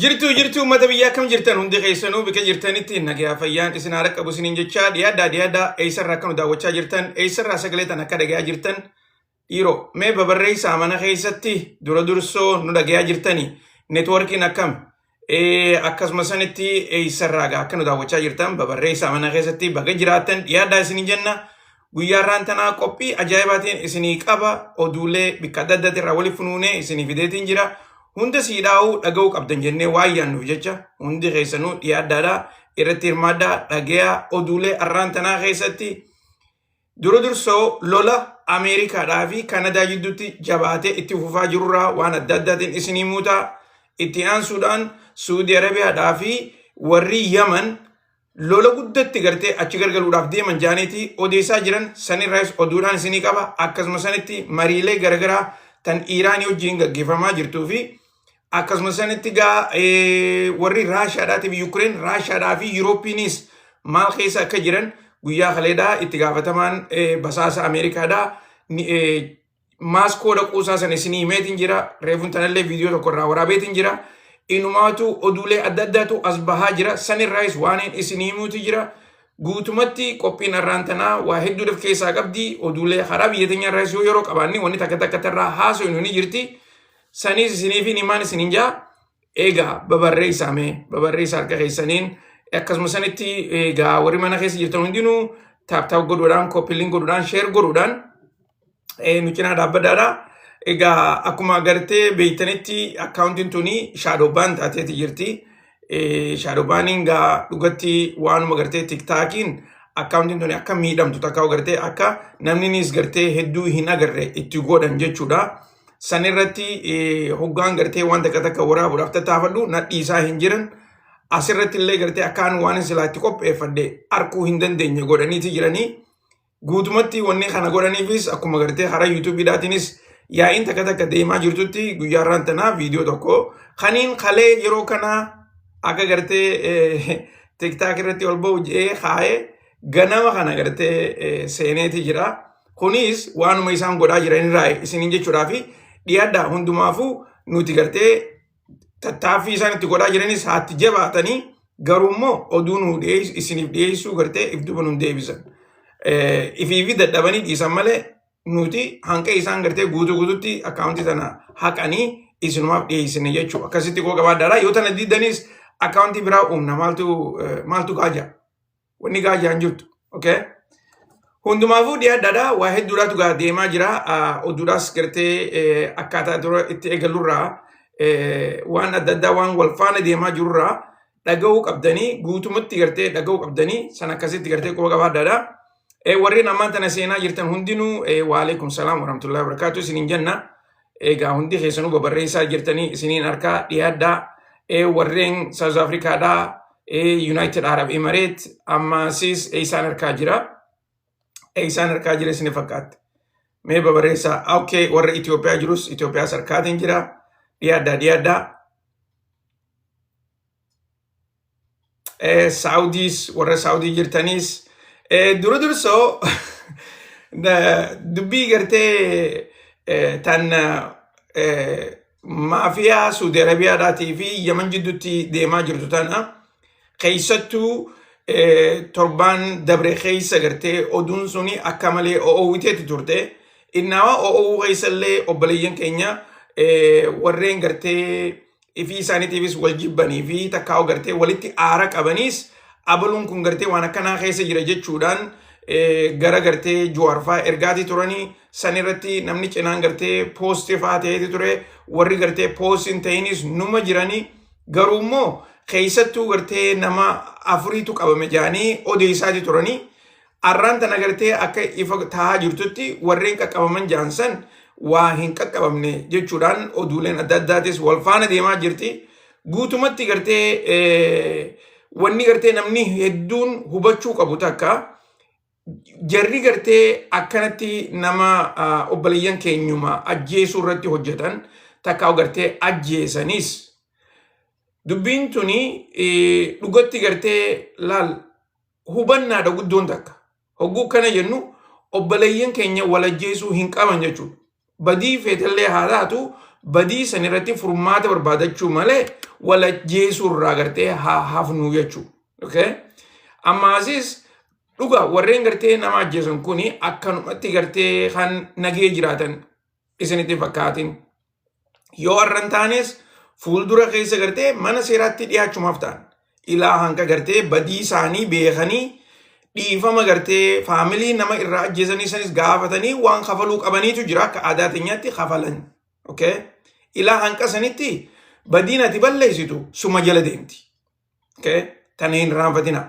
Jirtuu jirtuu uummata biyyaa, akkam jirtan? Hundi keessanuu bika jirtanitti nagayaa fayyaan isin haala qabu isiniin jechaa, dhiyaadhaa dhiyaadhaa. Eessarraa akka nu daawwachaa jirtan, eessarraa sagalee tan akka dhagayaa jirtan, dhiiroo mee babarreessaa. Mana keessatti dura dursoo nu dhagayaa jirtani? Networkiin akkam? Akkasuma sanitti eessarraa gaa akka nu daawwachaa jirtan babarreessaa. Mana keessatti baga jiraattan, dhiyaadhaa isiniin jenna. Guyyaa irraan tanaa qophii ajaa'ibaatiin isinii qaba. Oduulee bikka adda addaati irraa walitti funuunee isinii fideetiin jira. Hunda siidhaa'uu dhaga'uu qabdan jennee waan yaannuuf jecha hundi keessanuu dhiyaadhaadha, irratti hirmaadhaa, dhagayaa. Oduulee arraan tanaa keessatti dura dursoo lola Ameerikaadhaa fi Kanadaa jidduutti jabaatee itti fufaa jirurraa waan adda addaatiin isinii muutaa. Itti aansuudhaan Suudi Arabiyaadhaa fi warri Yaman lola guddatti gartee achi gargaluudhaaf deeman jaaniitii odeessaa jiran, sanirraayis oduudhaan isinii qaba. Akkasuma sanitti mariilee garagaraa tan Iiraanii wajjin gaggeeffamaa jirtuu fi akkasuma sanitti gaa warri Raashaadhaatii fi Yukireen, Raashaadhaa fi Yuuroopiinis maal keessa akka jiran, guyyaa kaleedhaa itti gaafatamaan basaasa Ameerikaadhaa Maaskoo dhaquu isaa sana isinii himeetiin jira. Reefuun tanallee viidiyoo tokko irraa waraabeetiin jira. Inumaatu oduulee adda addaatu as bahaa jira. Sanirraayis waan isinii himuutu jira. Guutumatti qophiin har'aan tanaa waa hedduudhaaf keessaa qabdi. Oduulee karaa biyya teenya irraayis yoo yeroo qabaanne wanni takka takka irraa haasofnu ni jirti. Saniis isiniif himaan isiniin jaa. Egaa babarreessaa, mee babarreessaa harka keessaniin. Akkasuma sanitti egaa warri mana keessa jirtan hundinuu tap tap godhuudhaan, copy link godhuudhaan, share godhuudhaan nu cinaa dhaabbadhaadha. Egaa akkuma agartee beektanitti akkaawuntiin tuni shadow ban taateeti jirti. Shadow baniin gaa dhugatti waanuma gartee TikTokiin akkaawuntiin tuni akka miidhamtu takka gartee akka namninis gartee hedduu hin agarre itti godhan jechuudha. San irratti hoggaan gartee waan takka takka waraabuudhaaf tattaafadhu nadhiisaa hin jiran. Asirratti illee gartee akkaan waan silaa itti qopheeffadhe arkuu hin dandeenye godhaniiti jiranii. Guutumatti wanni kana godhaniifis akkuma gartee karaa YouTubeiidhaatiinis yaa'iin takka takka deemaa jirtutti guyyaa irraan tanaa viidiyoo tokko kaniin kalee yeroo kana akka gartee TikTok irratti ol ba'u jedhee kaa'ee ganama kana gartee seeneeti jira. Kunis waanuma isaan godhaa jiranirraa isiniin jechuudhaa fi dhiyaadhaa. Hundumaafuu nuti gartee tattaaffii isaan itti godhaa jiranis haatti jabaatanii, garuu immoo oduu nu isiniif dhiyeessuu gartee if duuba nu deebisan. Ifii fi dadhabanii dhiisan malee nuti hanqa isaan gartee guutuu guututti akkaawuntii tana haqanii isinumaaf dhiyeessine jechuudha. Akkasitti koo qabaadhaadha. Yoo tana diidanis akkaawuntii biraa uumna. Maaltu maaltu gaaja? Wanni gaajaa hin jirtu. Okay? Hundumaafuu dhiyaadhaadha. Waa hedduudhaatu gaa deemaa jira. Oduudhaas gartee akkaataa dura itti eegalurraa waan adda addaa waan wal faana deemaa jirurraa dhaga'uu qabdanii, guutumatti gartee dhaga'uu qabdanii, san akkasitti gartee quba qabaadhaadha. Warreen ammaan tana seenaa jirtan hundinuu waalaikum salaam warahmatullahi wabarakatuh isiniin jenna. Egaa hundi keessanuu babarreessaa jirtanii isiniin harkaa, dhiyaadhaa. Warreen South Africaadhaa, United Arab Emirates, ammasis isaan harkaa jira. Isaan harkaa jira isin fakkaatti. Mee babarreessaa. Okay, warra Itoophiyaa jirus Itoophiyaas harkaatiin jira. Dhiyaadhaa dhiyaadhaa. Saawudiis, warra Saawudii jirtaniis dura dursoo dubbii gartee tan maafiyaa Suudi Arabiyaadhaatii fi Yaman jidduutti deemaa jirtu tana keessattuu torbaan dabre keessa gartee oduun suni akka malee o'oowwiteetti turte. Innaawa o'oowwuu keessallee obboleeyyan keenya warreen gartee ifii isaaniitiifis wal jibbanii fi takkaa'u gartee walitti aara qabaniis abaluun kun gartee waan akkanaa keessa jira jechuudhaan gara gartee Jawaarfaa ergaatii turanii, san irratti namni cinaan gartee post faa ta'eeti ture. Warri gartee post hin ta'inis numa jiranii, garuu immoo keessattuu gartee nama afuriitu qabame jedhanii odeessaatii turanii. Arraan tana gartee akka ifa tahaa jirtutti warreen qaqqabaman jahan san waa hin qaqqabamne jechuudhaan oduuleen adda addaatis wal faana deemaa jirti. Guutumatti gartee wanni gartee namni hedduun hubachuu qabu takka, jarri gartee akkanatti nama obboleeyyan keenyuma ajjeesuu irratti hojjetan takka gartee ajjeesanis, dubbiin tuni dhugatti gartee laal hubannaadha guddoon takka. Hogguu kana jennu obboleeyyan keenya wal ajjeesuu hin qaban jechuudha. Badii feetallee haa taatu, badii san irratti furmaata barbaadachuu malee wal ajjeesuu irraa gartee haa hafnu jechuudha. Okay? Ammaasis dhuga warreen gartee nama ajjeesan kuni akkanumatti gartee kan nagee jiraatan isinitti hin fakkaatin. Yoo har'a hin taanes fuuldura keessa gartee mana seeraatti dhiyaachumaaf ta'an. Ilaa hanga gartee badii isaanii beekanii dhiifama gartee faamilii nama irraa ajjeesanii sanis gaafatanii waan kafaluu qabaniitu jira akka aadaa teenyaatti kafalan. Okay? Ilaa hanqa sanitti badiin ati balleessitu suma jala deemti. Okay? Tana hin irraanfatina.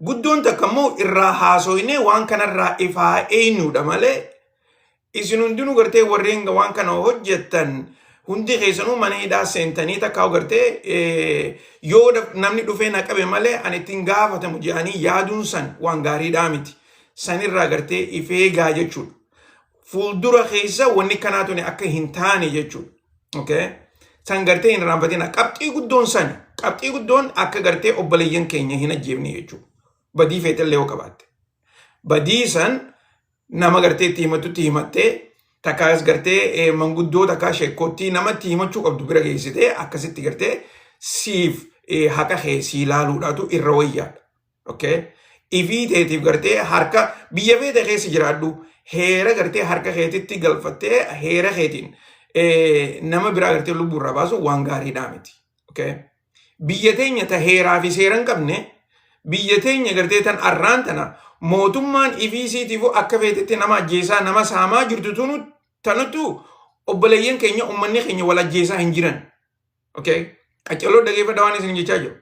Guddoon takka immoo irraa haasoynee waan kanarraa ifaa eenyudha malee isin hundinuu gartee warreen waan kana hojjettan hundi keessanuu mana hidhaa seentanii takka gartee yoo namni dhufee na qabe malee ani ittiin gaafatamu jedhanii yaaduun san waan gaariidhaa miti. Sanirraa gartee ifeegaa jechuudha. Fuuldura keessa wanni kanaa tuni akka hin taane jechuudha. Okay? San gartee hin irraanfatina. Qabxii guddoon sani. Qabxii guddoon akka gartee obboleeyyan keenya hin ajjeefne jechuudha. Badii feetellee yoo qabaatte. Badii san nama gartee itti himatutti himattee takkaas gartee manguddoo takkaa sheekkoottii nama itti himachuu qabdu bira geessitee akkasitti gartee siif haqa kee sii laaluudhaatu irra wayyaadha. Okay? Ifii teetiif gartee harka biyya feete keessa jiraadhu heera gartee harka keetitti galfattee heera keetiin nama biraa gartee lubbuu irraa baasu waan gaariidhaa miti. Okay? Biyya teenya ta heeraa fi seera hin qabne biyya teenya gartee tan arraan tana mootummaan ifii isiitiifuu akka feetetti nama ajjeesaa nama saamaa jirtu tunu tanuttu obboleeyyan keenya ummanni keenya wal ajjeesaa hin jiran. Okay? Qaccaloo dhageeffadha waan isin jechaa jiru.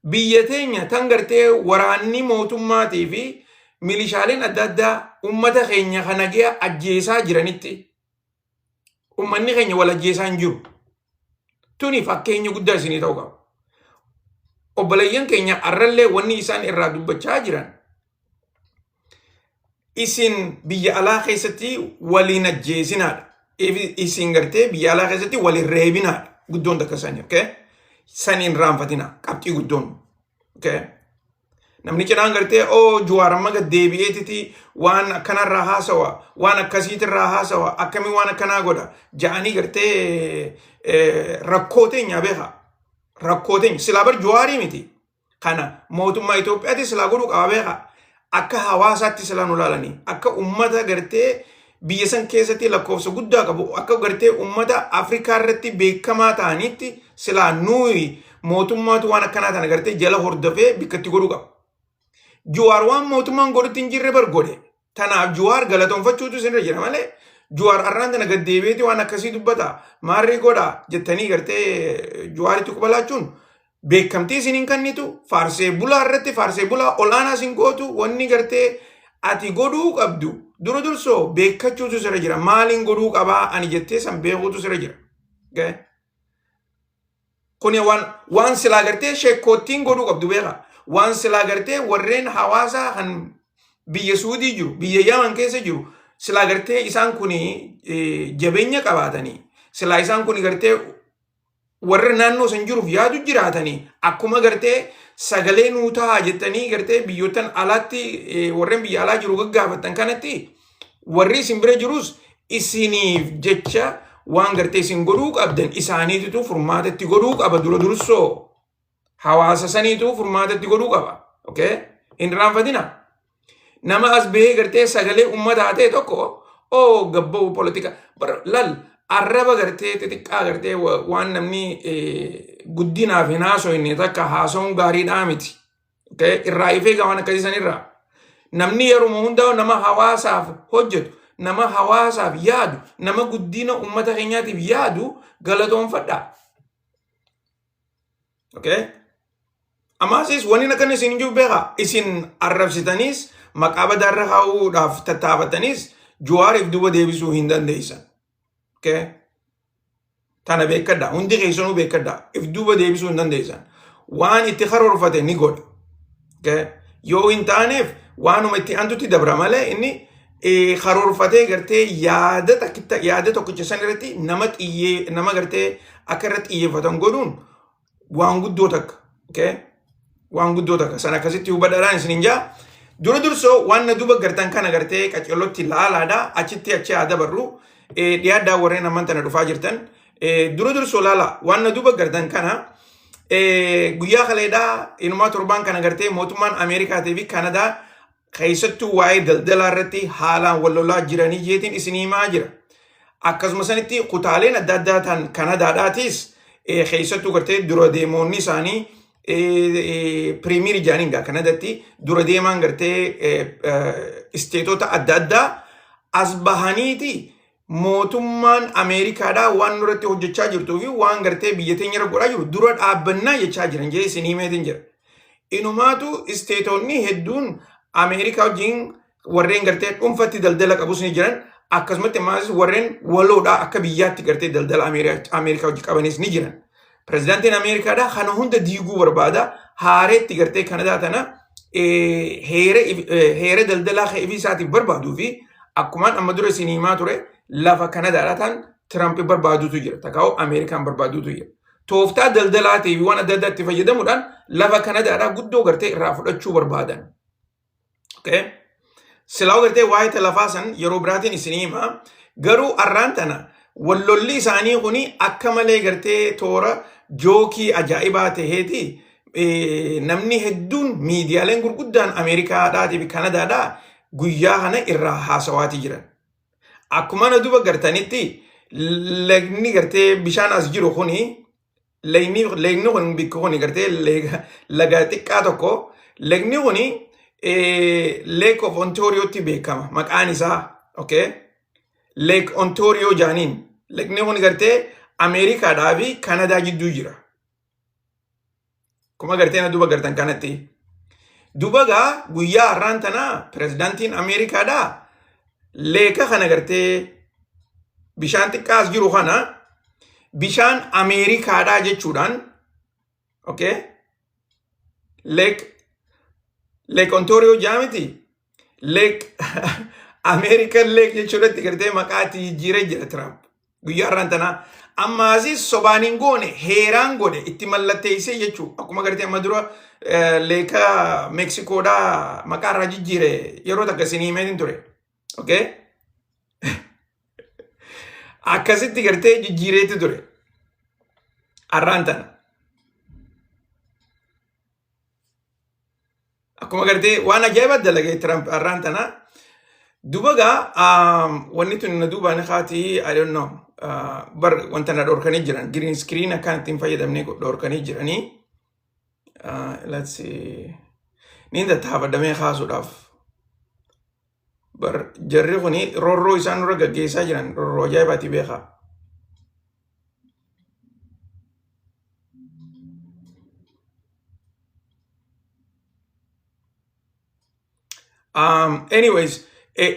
Biyya teenya tan gartee waraanni mootummaatii fi milishaaleen adda addaa ummata keenya kan nagaya ajjeesaa jiranitti ummanni keenya wal ajjeesaa hin jiru. Tuni fakkeenya guddaa isinii ta'uu qaba. Obboleeyyan keenya arrallee wanni isaan irraa dubbachaa jiran isin biyya alaa keessatti waliin ajjeesinaadha. Isin gartee biyya alaa keessatti waliin reebinaadha. Guddoon takka sani, okay? Saniin raanfatina qabxii guddoon. Okay? Namni cinaan gartee oo Jawaar amma gad deebi'eetiti waan akkanarraa haasawa, waan akkasiitirraa haasawa, akkamii waan akkanaa godha ja'anii gartee rakkoo teenya beeka. Rakkoo teenya silaa bar Jawaarii miti. Kana mootummaa Itoophiyaatti silaa godhuu qaba beeka. Akka hawaasaatti silaa nu laalanii akka ummata gartee biyya san keessatti lakkoofsa guddaa qabu akka gartee ummata Afrikaa irratti beekamaa ta'anitti silaa nuyi mootummaatu waan akkanaa tana gartee jala hordofee bikkatti godhuu qaba. Juwaar waan mootummaan godhutti hin jirre bar godhe. Tanaaf Juwaar galatoonfachuutu isinirra jira malee Juwaar arraan tana gad deebi'eeti waan akkasii dubbata maarree godha jettanii gartee Juwaaritti quba laachuun beekamtii isin hin kennitu faarsee bulaa irratti faarsee bulaa ol'aanaa isin gootu wanni gartee ati godhuu qabdu dura dursoo beekachuutu sirra jira maaliin godhuu qabaa ani jettee san beekuutu sirra jira. Okay? Kuni waan silaa gartee sheekkoottiin godhuu qabdu beeka. Waan silaa gartee warreen hawaasaa kan biyya Suudii jiru, biyya Yaman keessa jiru, silaa gartee isaan kun jabeenya qabaatanii, silaa isaan kun gartee warra naannoo san jiruuf yaadu jiraatanii, akkuma gartee sagalee nuu ta'a jettanii gartee biyyoottan alaatti warreen biyya alaa jiru gaggaafattan kanatti warri isin bira jirus isiniif jecha waan gartee isin godhuu qabdan isaaniititu furmaatatti godhuu qaba dura dursoo hawaasa saniitu furmaatatti godhuu qaba. Okay? Hin irraanfatina. Nama as bahee gartee sagalee uummataa ta'e tokko oo gabba'u politika lal arraba gartee xixiqqaa gartee waan namni guddinaaf hin haasofne takka haasa'uun gaariidhaa miti. Okay? Irraa ifee waan akkasii sanirraa. Namni yeruma hundaa'u nama hawaasaaf hojjetu, nama hawaasaaf yaadu, nama guddina uummata keenyaatiif yaadu galatoonfadha. Okay? Amaasis wanni akkan isin jiru beekaa. Isin arrabsitaniis maqaa badaarra kaa'uudhaaf tattaafataniis Jawaariif duuba deebisuu hin dandeessan. Okay? Tana beekadha. Hundi keessanuu beekadha. If duuba deebisuu hin dandeessan. Waan itti karoorfate ni godha. Okay? Yoo hin taaneef waanuma itti aantutti dabra malee inni karoorfatee gartee yaada takkitta yaada tokkicha san irratti nama xiyyee nama gartee akka irratti xiyyeeffatan godhuun waan guddoo takka. Okay? Waan guddoo takka. San akkasitti hubadhaadhaan isin hin jaa. Dura dursoo waan na duuba gartan kana gartee qacellotti laalaadha. Achitti achi haa dabarru. Dhiyaaddaa warreen amman tana dhufaa jirtan. Dura dursoo laala waan na duuba gartan kana Guyyaa kaleedhaa inumaa torbaan kana gartee mootummaan Ameerikaatii fi Kanadaa keessattuu waa'ee daldalaa irratti haalaan wal lolaa jiranii jeetiin isinii himaa jira. Akkasuma sanitti kutaaleen adda addaa tan Kanadaadhaatis keessattuu gartee dura deemoonni isaanii premier jaaniin gaa Kanadatti dura deemaan gartee isteetota adda addaa as bahaniiti mootummaan Ameerikaadhaa waan nurratti hojjechaa jirtuu fi waan gartee biyya teenya irra godhaa jiru dura dhaabbannaa jechaa jiran jee isin himeetiin jira. Inumaatu isteetonni hedduun Ameerikaa wajjin warreen gartee dhuunfatti daldala qabus ni jiran, akkasumatti ammaas warreen waloodhaa akka biyyaatti gartee daldala Ameerikaa wajjin qabanis ni jiran. Pirezidaantiin Ameerikaadhaa kana hunda diiguu barbaada. Haareetti gartee Kanadaa tana heera daldalaa ifii isaatiif barbaaduu fi akkumaan amma dura isin himaa ture lafa Kanadaadhaa tan Tiraamp barbaadutu jira. Takaa'u Ameerikaan barbaadutu jira. Tooftaa daldalaatii fi waan adda addaatti fayyadamuudhaan lafa Kanadaadhaa guddoo gartee irraa fudhachuu barbaadan. Okay? Silaa gartee waa'ee lafaa san yeroo biraatiin isin hima. Garuu arraan tana wallolli isaanii kuni akka malee gartee toora joke ajaa'ibaa taheeti namni hedduun miidiyaaleen gurguddaan Ameerikaadhaatii fi Kanadaadhaa guyyaa kana irraa haasawaati jiran. Akkuma na duba gartanitti lagni gartee bishaan as jiru kuni, lagni kun bikki kuni gartee laga xiqqaa tokko, lagni kuni Lake of Ontariotti beekama maqaan isaa. Okay? Lake Ontario jaaniin. Lagni kun gartee Ameerikaadhaa fi Kanadaa jidduu jira. Kuma gartee na duba gartan kanatti. Duba gaa guyyaa har'aan tanaa pirezidaantiin Ameerikaadhaa lake kana gartee bishaan xiqqaa as jiru kana bishaan Ameerikaadhaa jechuudhaan, okay? Lake Ontario jaamiti, Lake American Lake jechuudhatti gartee maqaa itti jijjiiree jira Trump. Guyyaa har'aan tanaa ammaasis sobaan hin goone, heeraan godhe, itti mallatteessee jechuu. Akkuma gartee amma dura lake Meksikoodhaa maqaa irraa jijjiire yeroo takka isin himeetiin ture. Okay? Akkasitti gartee jijjiireetti ture. Har'aan tana. Akkuma gartee waan ajaa'iba dalagee Trump har'aan tana. Duba gaa wanni tun na duubaan haatii, I don't know, bar wanta na dhorkanii jiran, green screen akkaan ittiin fayyadamnee dhorkanii jiranii. Let's see. Niin tattaafadhamee kaasuudhaaf. Bar jarri kuni roorroo isaan nurra gaggeessaa jiran roorroo ajaa'ibaati beekaa. Anyways,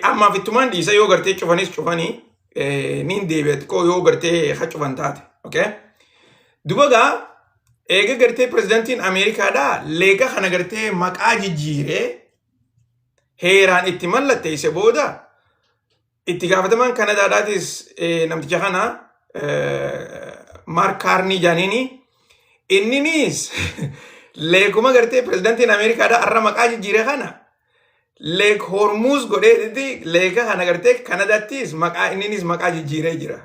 ammaaf ittumaan dhiisa, yoo gartee cufanis cufanii niin deebi'a xiqqoo yoo gartee ha cufan taate. Okay? Duba gaa eega gartee pirezidantiin Ameerikaadhaa lake kana gartee maqaa jijjiiree heeraan itti mallatteesse booda itti gaafatamaan Kanadaadhaatis namticha kana Mark Carney jaaniini inninis lakeuma gartee pirezidantiin Ameerikaadhaa har'a maqaa jijjiire kana Lake Hormuz godheetitti lake kana gartee Kanadaattis maqaa inninis maqaa jijjiiree jira.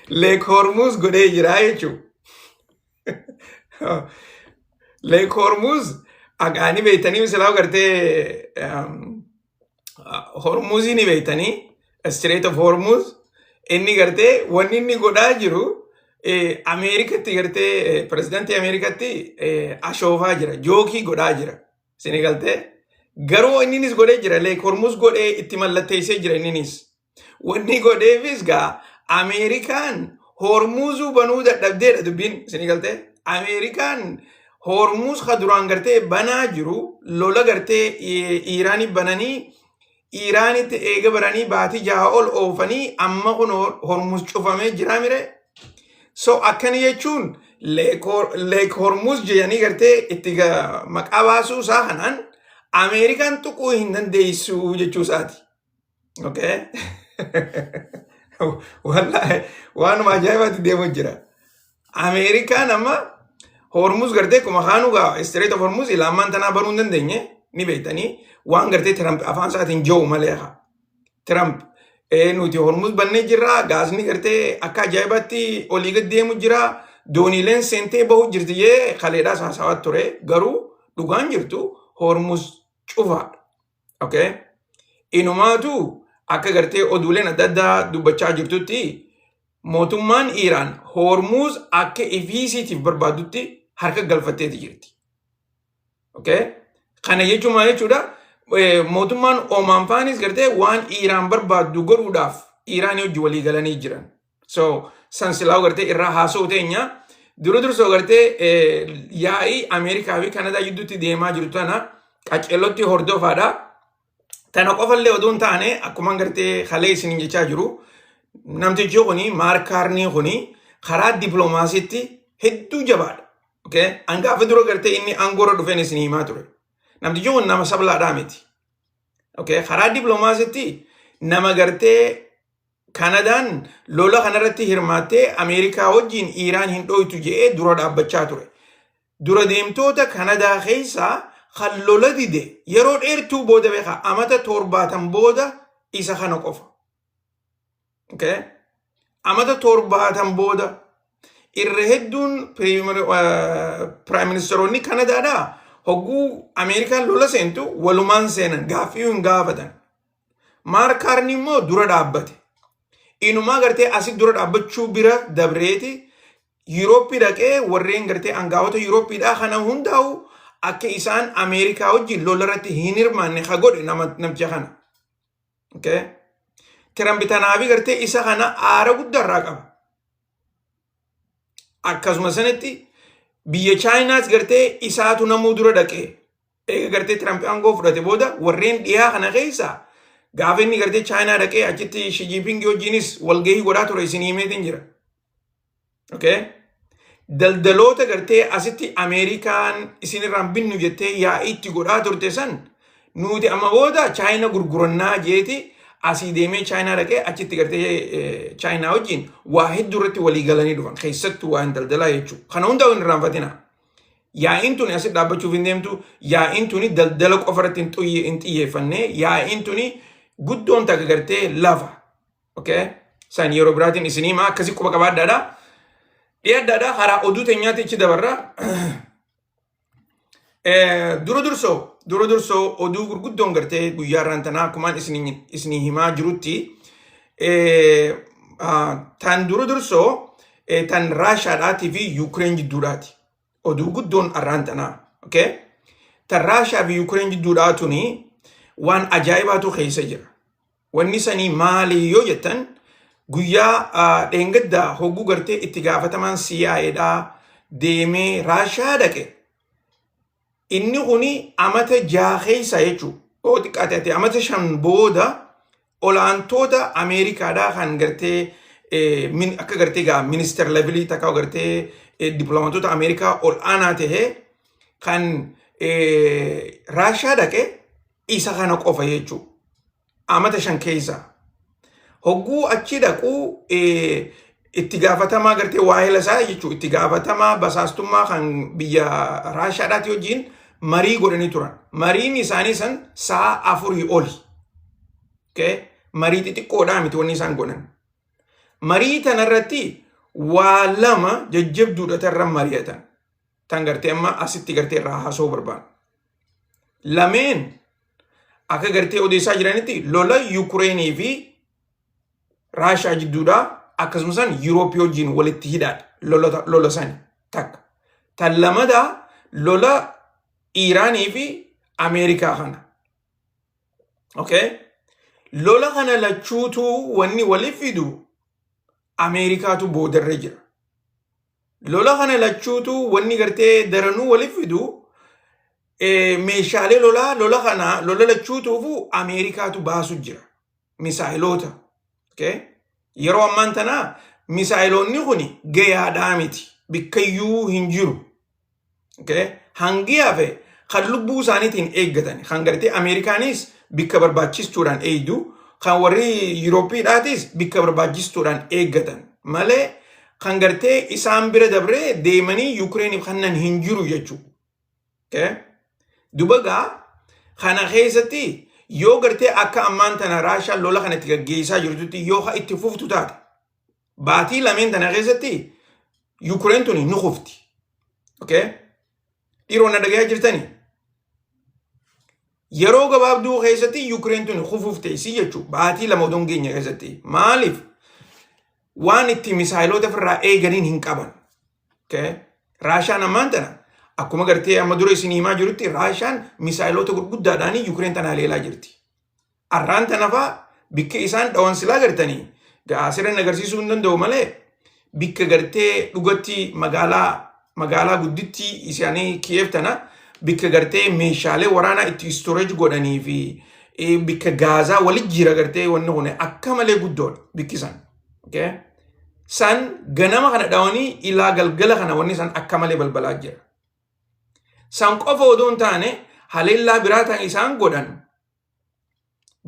Lake Hormuz godhee jira jechuudha. Lake Hormuz aqaanii beektanii silaa gartee Hormuzii ni beektanii, Strait of Hormuz. Inni gartee wanni inni godhaa jiru Ameerikatti gartee pirezidantii Ameerikatti ashoofaa jira, joke godhaa jira sini galtee. Garuu inninis godhee jira, Lake Hormuz godhee itti mallatteessee jira. Inninis wanni godheefis gaa Ameerikaan Hormuzuu banuu dadhabdeedha dubbiin sini galtee. Ameerikaan Hormuz ka duraan gartee banaa jiru lola gartee Iiraanii bananii, Iiraanitti eega baranii baatii 6 ol oofanii amma kun Hormuz cufamee jira mire. So akkana jechuun Lake Hormuz jedhanii gartee itti maqaa baasuu isaa kanaan Ameerikaan tuquu hin dandeessu jechuu isaati. Okay? Wallaahi waanuma ajaa'ibaatti deemu jira. Ameerikaan amma Hormuz gartee kuma kaanuu gaa Strait of Hormuz ilaamaan tanaa baruu hin dandeenye ni beektanii, waan gartee Trump afaan isaatiin jiru malee haa. Trump nuti Hormuz bannee jirra, gaasni gartee akka ajaa'ibaatti olii gad deemu jira. Dooniileen seentee bahu jirti jee kaleedhaas haasawaa ture. Garuu dhugaan jirtu Hormuz cufaadha. Okay? Inumaatu akka gartee oduuleen adda addaa dubbachaa jirtutti mootummaan Iiraan Hormuz akka ifiisiitiif barbaadutti harka galfatteeti jirti. Okay? Kana jechuun maal jechuudha? Mootummaan Omaan faanis gartee waan Iiraan barbaaddu godhuudhaaf Iiraan hojii walii galanii jiran. So san silaa gartee irraa haasa'u teenya dura dursoo gartee yaa'ii Ameerikaa fi Kanadaa gidduutti deemaa jirtu tana qaceellotti hordofaadha. Tana qofallee oduu hin taane, akkuma gartee kalee isiniin jechaa jiru, namtichi kuni Maark Kaarnii kuni karaa dippiloomaasiitti hedduu jabaadha. Okay? Hangaafa dura gartee inni aangoorra dhufeen isin himaa ture. Namtichi kun nama sablaadhaa miti. Okay? Karaa dippiloomaasiitti nama gartee Kanadaan lola kanarratti hirmaattee Ameerikaa wajjin Iiraan hin dhoytu jedhee dura dhaabbachaa ture. Dura deemtoota Kanadaa keessaa kan lola dide yeroo dheertuu booda, beekaa, amata 70 booda isa kana qofa. Okay? Amata 70 booda irra hedduun prime ministeroonni Kanadaadhaa hogguu Ameerikaan lola seentu walumaan seenan, gaaffii hin gaafatan. Maark Kaarni immoo dura dhaabbate. Inumaa gartee asii dura dhaabbachuu bira dabreeti Yurooppii dhaqee warreen gartee angaa'ota Yurooppiidhaa kana hundaa'u akka isaan Ameerikaa wajjin lola irratti hin hirmaanne ka godhe nama namicha kana. Okay? Tirambi tanaafi gartee isa kana aara guddaa irraa qaba. Akkasuma sanatti biyya Chaayinaas gartee isaatu namuu dura dhaqee eega gartee Tirampi aangoo fudhate booda warreen dhiyaa kana keessa gaafa inni gartee Chaayinaa dhaqee achitti Xi Jinping wajjinis walgahii godhaa ture isin himeetiin jira. Okay? Daldaloota gartee asitti Ameerikaan isinirraan binnu jettee yaa'ii itti godhaa turte san nuti amma booda Chaayina gurgurannaa jeeti asii deemee Chaayinaa dhaqee achitti gartee Chaayinaa wajjin waa hedduu irratti walii galanii dhufan, keessattuu waan daldalaa jechuudha. Kana hundaa hin irraanfatina. Yaa'iin tuni asitti dhaabbachuuf hin deemtu. Yaa'iin tuni daldala qofa irratti hin xiyyeeffanne. Yaa'iin tuni guddoon takka gartee lafa. Okay? San yeroo biraatiin isinii himaa, akkasii quba qabaadhaadha. Dhiyaadhaadha, karaa oduu teenyaatti ichi dabarra. Dura dursoo oduu gurguddoon gartee guyyaa irraan tanaa akkumaan isinii himaa jirutti tan dura dursoo tan Raashaadhaatii fi Yuukireen jidduudhaati. Oduu guddoon arraan tanaa. Okay? Tan Raashaa fi Yuukireen jidduudhaa tuni waan ajaa'ibaatu keessa jira. Wanni sanii maali yoo jettan, guyyaa dheengaddaa hogguu gartee itti gaafatamaan CIAdhaa deemee Raashaa dhaqe. Inni kuni amata 6 keessa jechuudha. Yoo xiqqaate ati amata 5 booda olaantoota Ameerikaadhaa kan gartee akka gartee gaa minister levelii takka gartee dippiloomaatota Ameerikaa ol aanaa tahee kan Raashaa dhaqe isa kana qofa jechuudha. Amata 5 keessa. Hogguu achi dhaqu itti gaafatamaa gartee waa'ee isaa jechuudha. Itti gaafatamaa basaastummaa kan biyya Raashaadhaati wajjin marii godhanii turan. Mariin isaanii san sa'a 4 oli. Okay? Marii xixiqqoodhaa miti wanni isaan godhan. Marii tanarratti waa lama jajjabduudha tarra mari'atan. Tan gartee amma asitti gartee irraa haasa'uu barbaadu. Lameen akka gartee odeessaa jiranitti lola Yukureenii fi Raashaa jidduudhaa akkasumas Yurooppii wajjin walitti hidhaadha lola sani takka. Tan lamadaa lola Iiraanii fi Ameerikaa kana. Okay? Lola kana lachuutu wanni waliif fidu Ameerikaatu boodarra jira. Lola kana lachuutu wanni gartee daranuu waliif fidu meeshaalee lolaa lola kana lola lachuutuufu Ameerikaatu baasu jira. Misaayiloota. Okay? Yeroo ammaan tanaa misaayiloonni kun gayaadhaa miti. Bikkayyuu hin jiru. Okay? Hangi hafe kan lubbuu isaaniitiin eeggatan, kan gartee Ameerikaanis bikka barbaachistuudhaan eegdu, kan warri Yuurooppiidhaatis bikka barbaachistuudhaan eeggatan malee kan gartee isaan bira dabree deemanii Yukireeniif kannan hin jiru jechuudha. Okay? Duba gaa kana keessatti yoo gartee akka ammaan tana Raashaan lola kana itti gaggeessaa jirtutti yoo itti fuftu taate, baatii lameen tana keessatti Yukureen tuni ni kufti. Okay? Dhiiroo na dhagayaa jirtanii? Yeroo gabaabduu keessatti Yukureen tuni kufuuf teessii jechuudha. Baatii 2 odoo hin geenye keessatti. Maaliif? Waan itti misaayiloota ofirraa eeganiin hin qaban. Okay? Raashaan ammaan tana akkuma gartee amma dura isin himaa jirutti Raashaan misaayiloota gurguddaadhaan Yukureen tana haleelaa jirti. Arraan tana faa bikka isaan dhawan silaa gartanii asirran agarsiisuu hin danda'u malee bikka gartee dhugatti magaalaa guddittii isaanii Kiyev tana bikka gartee meeshaalee waraanaa itti storage godhanii fi bikka gaazaa wali jira gartee wanni kun akka malee guddoodha bikki san. Okay? San ganama kana dhawanii ilaa galgala kana wanni san akka malee balbalaa jira. San qofa odoo hin taane haleellaa biraa tan isaan godhan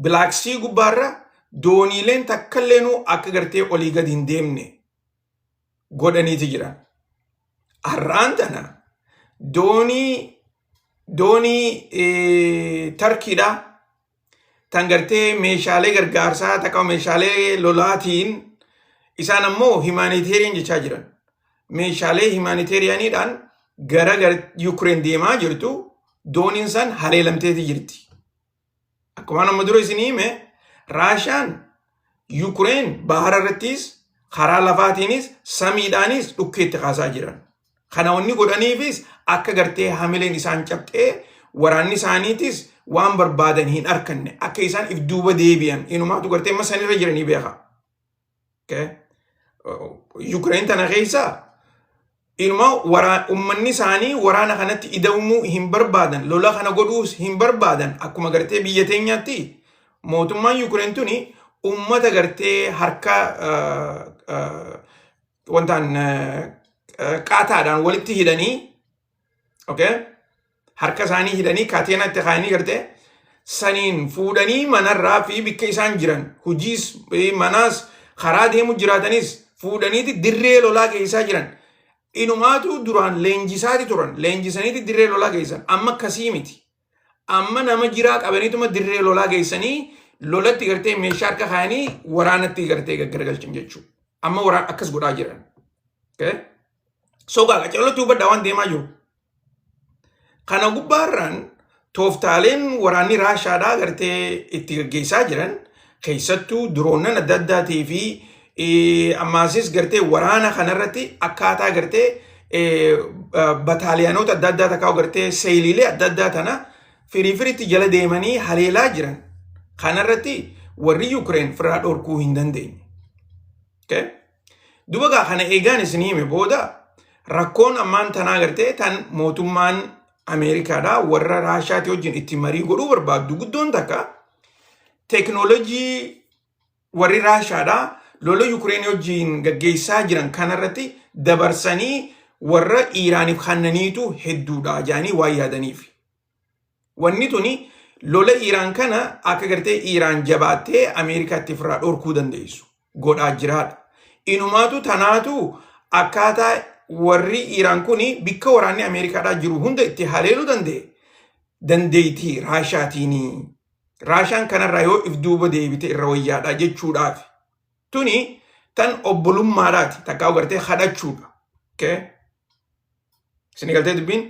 Black Sea gubbaarra dooniileen takkaleenuu akka gartee olii gadi hin deemne godhaniiti jiran. Har'aan tana doonii Tarkiidha tan gartee meeshaalee gargaarsaa takka meeshaalee lolaatiin isaan ammoo humanitarian jechaa jiran. Meeshaalee humanitarianiidhaan gara Yukureen deemaa jirtu dooniin san haleelamteeti jirti. Akkuma amma dura isin hime Raashaan Yukureen bahara irrattis karaa lafaatiinis samiidhaanis dhukkeetti kaasaa jiran. Kana wanni godhaniifis akka gartee hamileen isaan cabxee waraanni isaaniitis waan barbaadan hin arkanne akka isaan if duuba deebi'an inumaatu gartee amma sanirra jiranii beeka. Okay. Yukureen tana keessa inuma ummanni isaanii waraana kanatti ida'umuu hin barbaadan lola kana godhuus hin barbaadan akkuma gartee biyya teenyaatti mootummaan Yukureen tuni ummata gartee harka wantaan qaataadhaan walitti hidhanii okay? Harka isaanii hidhanii kaateenaa itti kaayanii gartee saniin fuudhanii manarraa fi bikka isaan jiran hojiis manaas karaa deemu jiraatanis fuudhaniiti dirree lolaa keessaa jiran. Inumaatu duraan leenjisaati turan. Leenjisaniiti dirree lolaa geessan. Amma akkasii miti. Amma nama jiraa qabaniituma dirree lolaa geessanii lolatti gartee meeshaa harka kaayanii waraanatti gartee gaggaragalchan jechuudha. Amma waraan akkas godhaa jiran. Okay? So gaa qacarootti hubadhaa waan deemaa jiru. Kana gubbaarraan tooftaaleen waraanni Raashaadhaa gartee itti gaggeessaa jiran keessattuu diroonnan adda addaatii fi ammaasis gartee waraana kanarratti akkaataa gartee bataaliyaanota adda addaa takkaa gartee seeliilee adda addaa tana firii firitti jala deemanii haleelaa jiran kanarratti warri Yukireen firaa dhorkuu hin dandeenye. Okay? Duba gaa kana eegaan isin hime booda rakkoon ammaan tanaa gartee tan mootummaan Ameerikaadhaa warra Raashaatii wajjin itti marii godhuu barbaaddu guddoon takka teeknoolojii warri Raashaadhaa lola Yukireen wajjin gaggeessaa jiran kanarratti dabarsanii warra Iiraaniif kannaniitu hedduudha jedhanii waan yaadaniif. Wanni tuni lola Iiraan kana akka gartee Iiraan jabaattee Ameerikaatti ofirraa dhorkuu dandeessu godhaa jiraadha. Inumaatu tanaatu akkaataa warri Iiraan kuni bikka waraanni Ameerikaadhaa jiru hunda itti haleeluu danda'e dandeettii Raashaatiini. Raashaan kanarraa yoo if duuba deebite irra wayyaadha jechuudhaaf. Tuni tan obbolummaadhaati takkaa gartee kadhachuudha. Okay? Isin galtee dubbiin?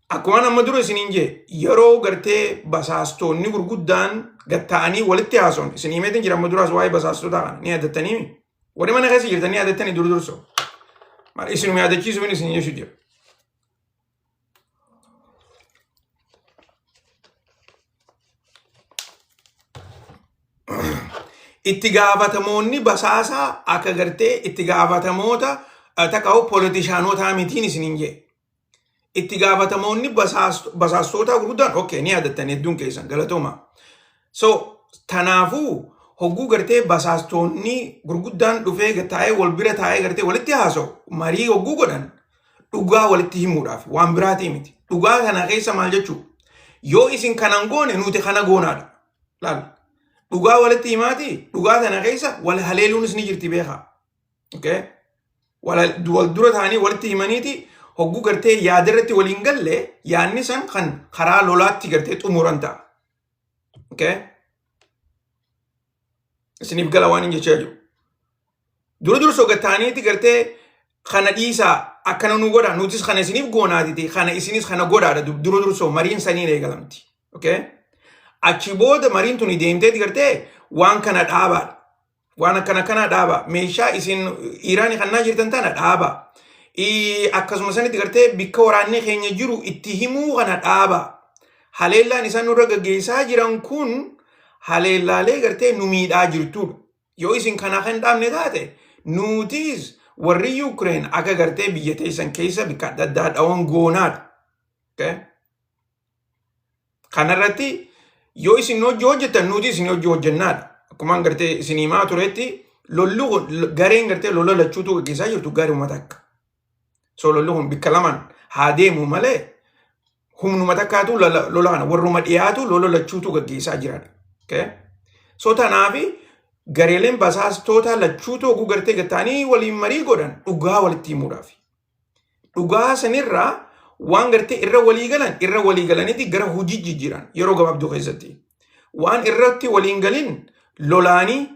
Akkuma amma dura isiniin jee yeroo gartee basaastoonni gurguddaan gatta'anii walitti haasa'an isin himeetiin jira amma duraas waa'ee basaastotaa kana ni yaadattanii warri mana keessa jirtan ni yaadattanii dur durso. Maal isinuma yaadachiisuun isin jechuu jira. Itti gaafatamoonni basaasaa akka gartee itti gaafatamoota takka polotishaanotaa mitiin isiniin jee. Itti gaafatamoonni basaastootaa gurguddaan okay ni yaadattan hedduun keessan galatooma. So tanaafuu hogguu gartee basaastoonni gurguddaan dhufee taa'ee wal bira taa'ee gartee walitti haasa'u marii hogguu godhan dhugaa walitti himuudhaaf waan biraatii miti. Dhugaa kana keessa maal jechuu? Yoo isin kanan goone nuti kana goonaadha. Laal. Dhugaa walitti himaati dhugaa kana keessa wal haleeluunis ni jirti beekaa. Okay? Wal dura ta'anii walitti himaniiti hogguu gartee yaada irratti waliin galle yaadni san kan karaa lolaatti gartee xumuran ta'a. Okay? Isiniif gala waan hin jechaa jiru. Dura dursa ta'aniiti gartee Kana dhiisaa, akkana nu godha, nutis kana isiniif goonaatiti, kana isinis kana godhaadha. Dura dursoo mariin saniin eegalamti. Okay? Achi booda mariin tuni deemteeti gartee waan kana dhaabaadha. Waan akkana kana dhaaba. Meeshaa isin Iraanii kannaa jirtan tana dhaaba. Akkasuma sanitti gartee bikka waraanni keenya jiru itti himuu kana dhaaba. Haleellaan isaan nurra gaggeessaa jiran kun haleellaalee gartee nu miidhaa jirtudha. Yoo isin kana kan dhaabne taate, nutis warri Yuukireen akka gartee biyya teessan keessa bikka adda addaa dhawan goonaadha. Okay? Kanarratti yoo isin hojii hojjettan, nuti isin hojii hojjennaadha. Akkuma gartee isin himaa turetti, lolli kun gareen gartee lola lachuutu gaggeessaa jirtu garuma takka. So lolli kun bikka lamaan haa deemu malee, humnuma takkaatu lola kana warruma dhiyaatu lola lachuutu gaggeessaa jiran. Okay? So tanaafi gareeleen basaastoota lachuutu oguu gartee gattaanii waliin marii godhan dhugaa walitti himuudhaaf. Dhugaa sanirraa waan gartee irra walii galan irra walii galaniiti gara hojii jijjiiran yeroo gabaabduu keessatti. Waan irratti waliin galin lolaanii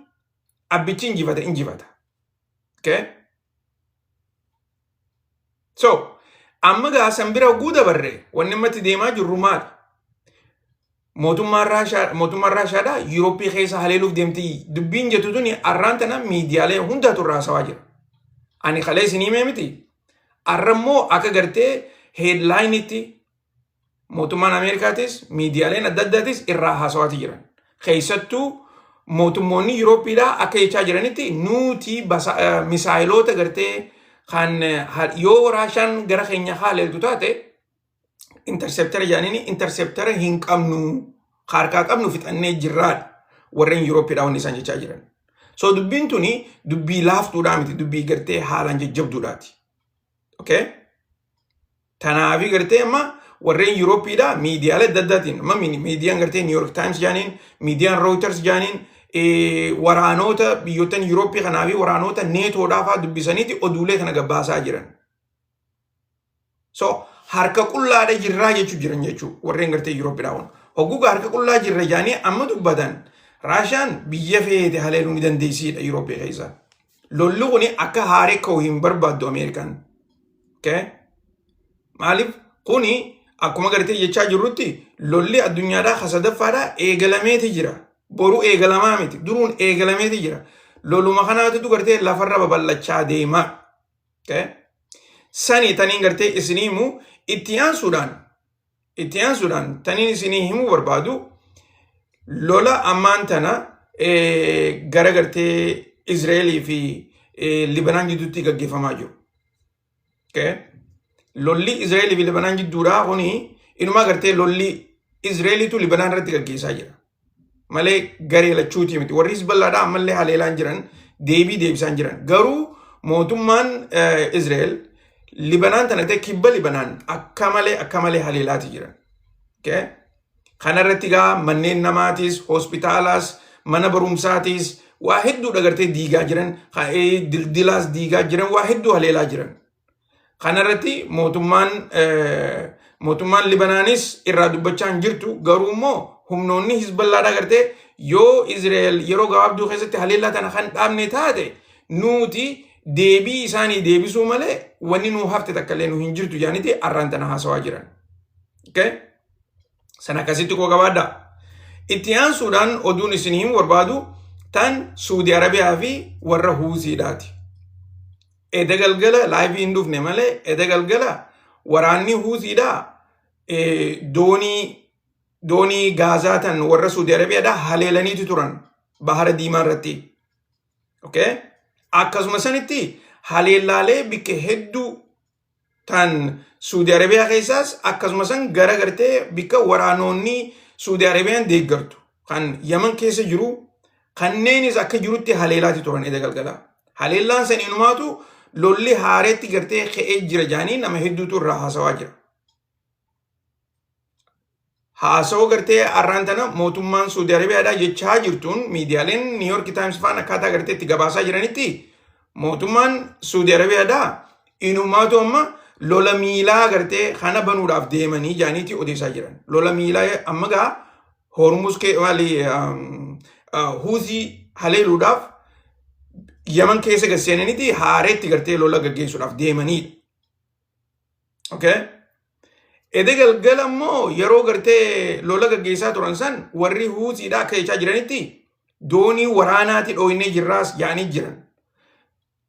abbichi injifata injifata. Okay? So, amma gaa san bira oguu dabarre, wanni ammatti deemaa jirru maali? Mootummaan Raashaadhaa Yurooppii keessa haleeluuf deemti dubbiin jettu tuni arraan tana miidiyaalee hundaatu irraa haasawaa jira. Ani kalee isin himee miti. Arra immoo akka gartee headlineitti mootummaan Ameerikaatis miidiyaaleen adda addaatis irraa haasawaati jiran. Keessattuu mootummoonni Yurooppiidhaa akka jechaa jiranitti, nuti misaayiloota gartee kan yoo Raashaan gara keenya haleeltu taate interceptora jedhaniini, interceptora hin qabnu, harkaa qabnu fixannee jirraadha warreen Yurooppiidhaa wanni isaan jechaa jiran. So dubbiin tuni dubbii laaftuudhaa miti, dubbii gartee haalaan jajjabduudhaati. Okay? Tanaafi gartee amma warreen Yurooppiidhaa miidiyaalee adda addaatiin, amma miidiyaan gartee New York Times jaaniin, miidiyaan Reuters jaaniin, waraanota biyyoottan Yurooppii kanaa fi waraanota neetoodhaa fa'aa dubbisaniiti oduulee kana gabbaasaa jiran. So harka qullaadha jirraa jechuu jiran jechuu warreen gartee Yurooppiidhaa kun. Hogguugaa harka qullaa jirra jaanii amma dubbatan, Raashaan biyya feete haleeluu ni dandeessiidha Yurooppii keessa. Lolli kun akka haaree ka'u hin barbaaddu Ameerikaan. Okay? Maaliif kuni akkuma gartee jechaa jirrutti lolli addunyaadhaa ka sadaffaadhaa eegalameeti jira. Boru eegalamaa miti. Duruun eegalameeti jira. Loluma kanaatitu gartee lafarra babal'achaa deema. Okay? Sani taniin gartee isinii himu, itti aansuudhaan taniin isinii himuu barbaadu lola ammaan tana gara gartee Izraa'elii fi Libanaan gidduutti gaggeeffamaa jiru. Okay? Lolli Izraa'elii fi Libanaan gidduudhaa kuni inumaa gartee lolli Izraa'eliitu Libanaan irratti gaggeessaa jira. Malee garee lachuutii miti. Warri Hizballaadhaa ammallee haleelaan jiran, deebii deebisaan jiran. Garuu mootummaan Izraa'el Libanaan tana ta'e kibba Libanaan akka malee haleelaati jiran. Okay? Kanarratti gaa manneen namaatis, hospitaalaas, mana barumsaatis waa hedduudha gartee diigaa jiran, dildilaas diigaa jiran, waa hedduu haleelaa jiran. Kanarratti mootummaan Libanaanis irraa dubbachaa hin jirtu. Garuu immoo humnoonni Hizballaadhaa gartee yoo Izraa'el yeroo gabaabduu keessatti haleellaa tana kan dhaabne taate, nuti deebii isaanii deebisuu malee wanni nuu hafte takka illee nu hin jirtu jaaniiti arraan tana haasawaa jiran. Okay? Sana akkasitti koo qabaadhaa. Itti aansuudhaan oduun isin himu barbaadu tan Suudi Arabiyaa fi warra Huusiidhaati. Eda galgala live hin dhufne malee, eda galgala waraanni Huusiidhaa doonii Gaazaa tan warra Suudi Arabiyaadhaa haleelaniitu turan Bahara Diimaa irratti. Okay? Akkasuma sanitti haleellaalee bikka hedduu tan Suudi Arabiyaa keessaas, akkasuma san gara gartee bikka waraanonni Suudi Arabiyaan deeggartu kan Yaman keessa jiru kanneenis akka jirutti haleelaati turan eda galgala. Haleellaan san inumaatu lolli haareetti gartee ka'ee jira jaanii nama hedduutu irraa haasawaa jira. Haasawaa gartee arraan tana mootummaan Suudi Arabiyaadhaa jechaa jirtuun, miidiyaaleen New York Times faan akkaataa gartee itti gabaasaa jiranitti, mootummaan Suudi Arabiyaadhaa inumaatu amma lola miilaa gartee kana banuudhaaf deemanii jaaniiti odeessaa jiran. Lola miilaa amma gaa Hormuz maali, Huuzii haleeluudhaaf Yaman keessa gad seenaniiti haareetti gartee lola gaggeessuudhaaf deemanidha. Okay? Ede galgala immoo yeroo gartee lola gaggeessaa turan san warri Huutiidha akka jechaa jiranitti doonii waraanaati dhooynee jirraas yaanii jiran.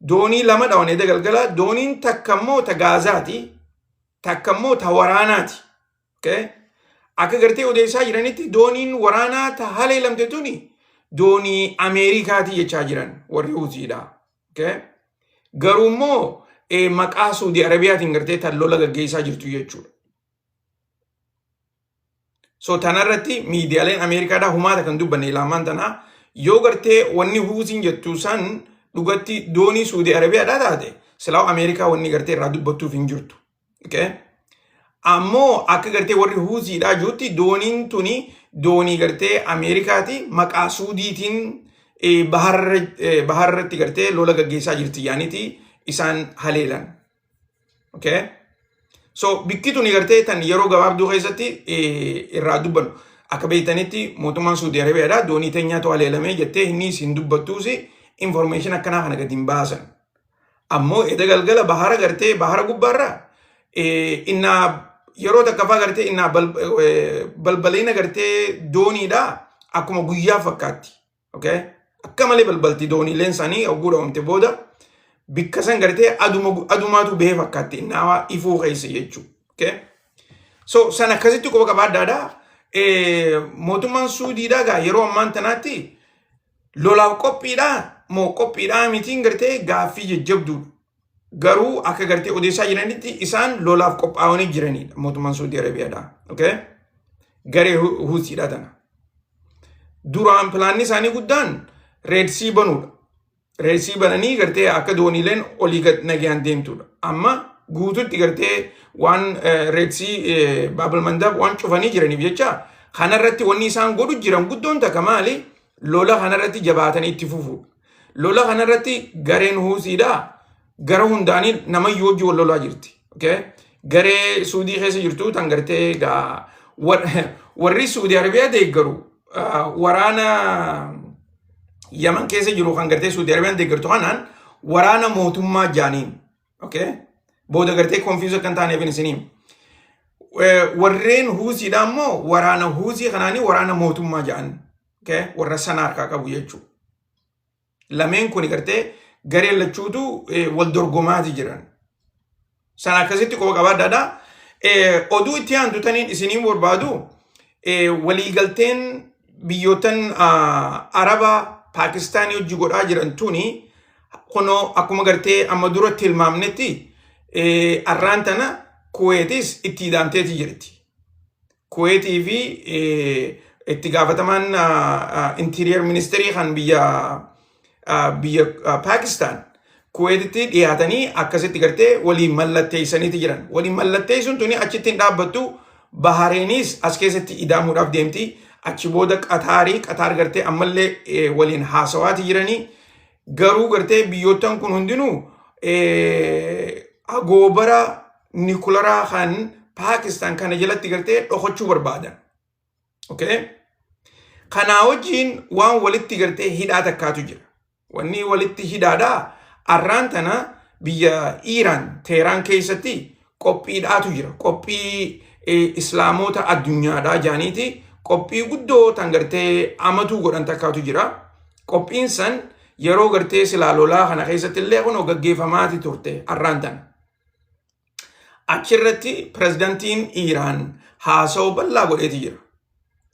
Doonii lama dhawan ede galgala, dooniin takka immoo ta Gaazaati, takka immoo ta waraanaati. Okay? Akka gartee odeessaa jiranitti dooniin waraanaa ta haleelamte tuni doonii Ameerikaati jechaa jiran warri Huutiidha. Okay? Garuu immoo maqaa Suudii Arabiyaatiin gartee tan lola gaggeessaa jirtu jechuudha. So tanarratti miidiyaaleen Ameerikaadhaa humaata kan dubbanne ilaamaan tanaa yoo gartee wanni Huutiin jettu san dhugatti doonii Suudii Arabiyaadhaa taate, silaa Ameerikaa wanni gartee irraa dubbattuuf hin jirtu. Okay? Ammoo akka gartee warri Huutiidhaa jirutti dooniin tuni doonii gartee Ameerikaati, maqaa Suudiitiin baharratti gartee lola gaggeessaa jirti yaaniiti isaan haleelan. Okay? So bikki tuni gartee tan yeroo gabaabduu keessatti irraa dubbannu. Akka beektanitti mootummaan Suudii Arabiyaadhaa doonii teenyaatu haleelamee jettee innis hin dubbattuusi, information akkanaa kana gadi hin baasan. Ammoo eda galgala bahara gartee bahara gubbaarraa innaa yeroo takka faa gartee innaa balbalina gartee dooniidhaa akkuma guyyaa fakkaatti. Okay? Akka malee balbalti dooniileen isaanii hogguu dhawamte booda bikka san gartee adumaatu bahee fakkaatti innaa ifuu keessa jechuudha. Okay? So san akkasitti quba qabaadhaadha. Mootummaan Suudiidhaa gaa yeroo ammaan tanaatti lolaaf qophiidhaa moo qophiidhaa mitiin gartee gaaffii jajjabduudha. Garuu akka gartee odeessaa jiranitti isaan lolaaf qophaa'anii jiranidha mootummaan Suudii Arabiyaadha. Okay? Garee Huutiidha tana. Duraan pilaanni isaanii guddaan Red Sea banuudha. Red Sea bananii gartee akka dooniileen olii gad nagayaan deemtudha. Amma guututti gartee waan Red Sea, Baabul Mandab waan cufanii jiraniif jecha kanarratti wanni isaan godhu jiran guddoon takka maali? Lola kanarratti jabaatanii itti fufuudha. Lola kanarratti gareen Huutiidha gara hundaanii namayyuu wajji wal lolaa jirti. Okay? Garee Suudii keessa jirtu tan gartee gaa warri Suudii Arabiyaa deeggaru waraana Yaman keessa jiru kan gartee Suudii Arabiyaan deeggartu kanaan waraana mootummaa jaaniin. Okay? Booda gartee confuse akka hin taaneef isiniin. Warreen Huutiidha immoo waraana Huutii kanaanii waraana mootummaa jedhan. Okay? Warra sana harkaa qabu jechuudha. Lameen kun gartee gareen lachuutu wal dorgomaati jiran. Sana akkasitti quba qabaadhaadha. Oduu itti aantu taniin isiniin barbaadu, waliigalteen biyyootan Araba Paakistaanii hojii godhaa jiran tuni kunoo akkuma gartee amma dura tilmaamnetti arraan tana Kuweetis itti hidhamteeti jirti. Kuweetii fi itti gaafatamaan interior ministeerii kan biyya Paakistaan Kuweetitti dhiyaatanii akkasitti gartee waliin mallatteessaniiti jiran. Waliin mallatteessuun tuni achitti hin dhaabbattu. Bahareenis as keessatti idaamuudhaaf deemti. Achi booda Qataarii, Qataar gartee ammallee waliin haasawaati jiranii. Garuu gartee biyyoottan kun hundinuu agoobara nikularaa kan Paakistaan kana jalatti gartee dhokachuu barbaadan. Okay? Kanaa wajjin waan walitti gartee hidhaa takkaatu jira. Wanni walitti hidhaadhaa arraan tana biyya Iiraan Teeraan keessatti qophiidhaatu jira. Qophii islaamoota addunyaadhaa jaaniiti qophii guddoo tan gartee amatuu godhan takkaatu jira. Qophiin san yeroo gartee silaa lolaa kana keessatti illee kunoo gaggeeffamaati turte arraan tana. Achirratti pirezidantiin Iiraan haasawaa bal'aa godheeti jira.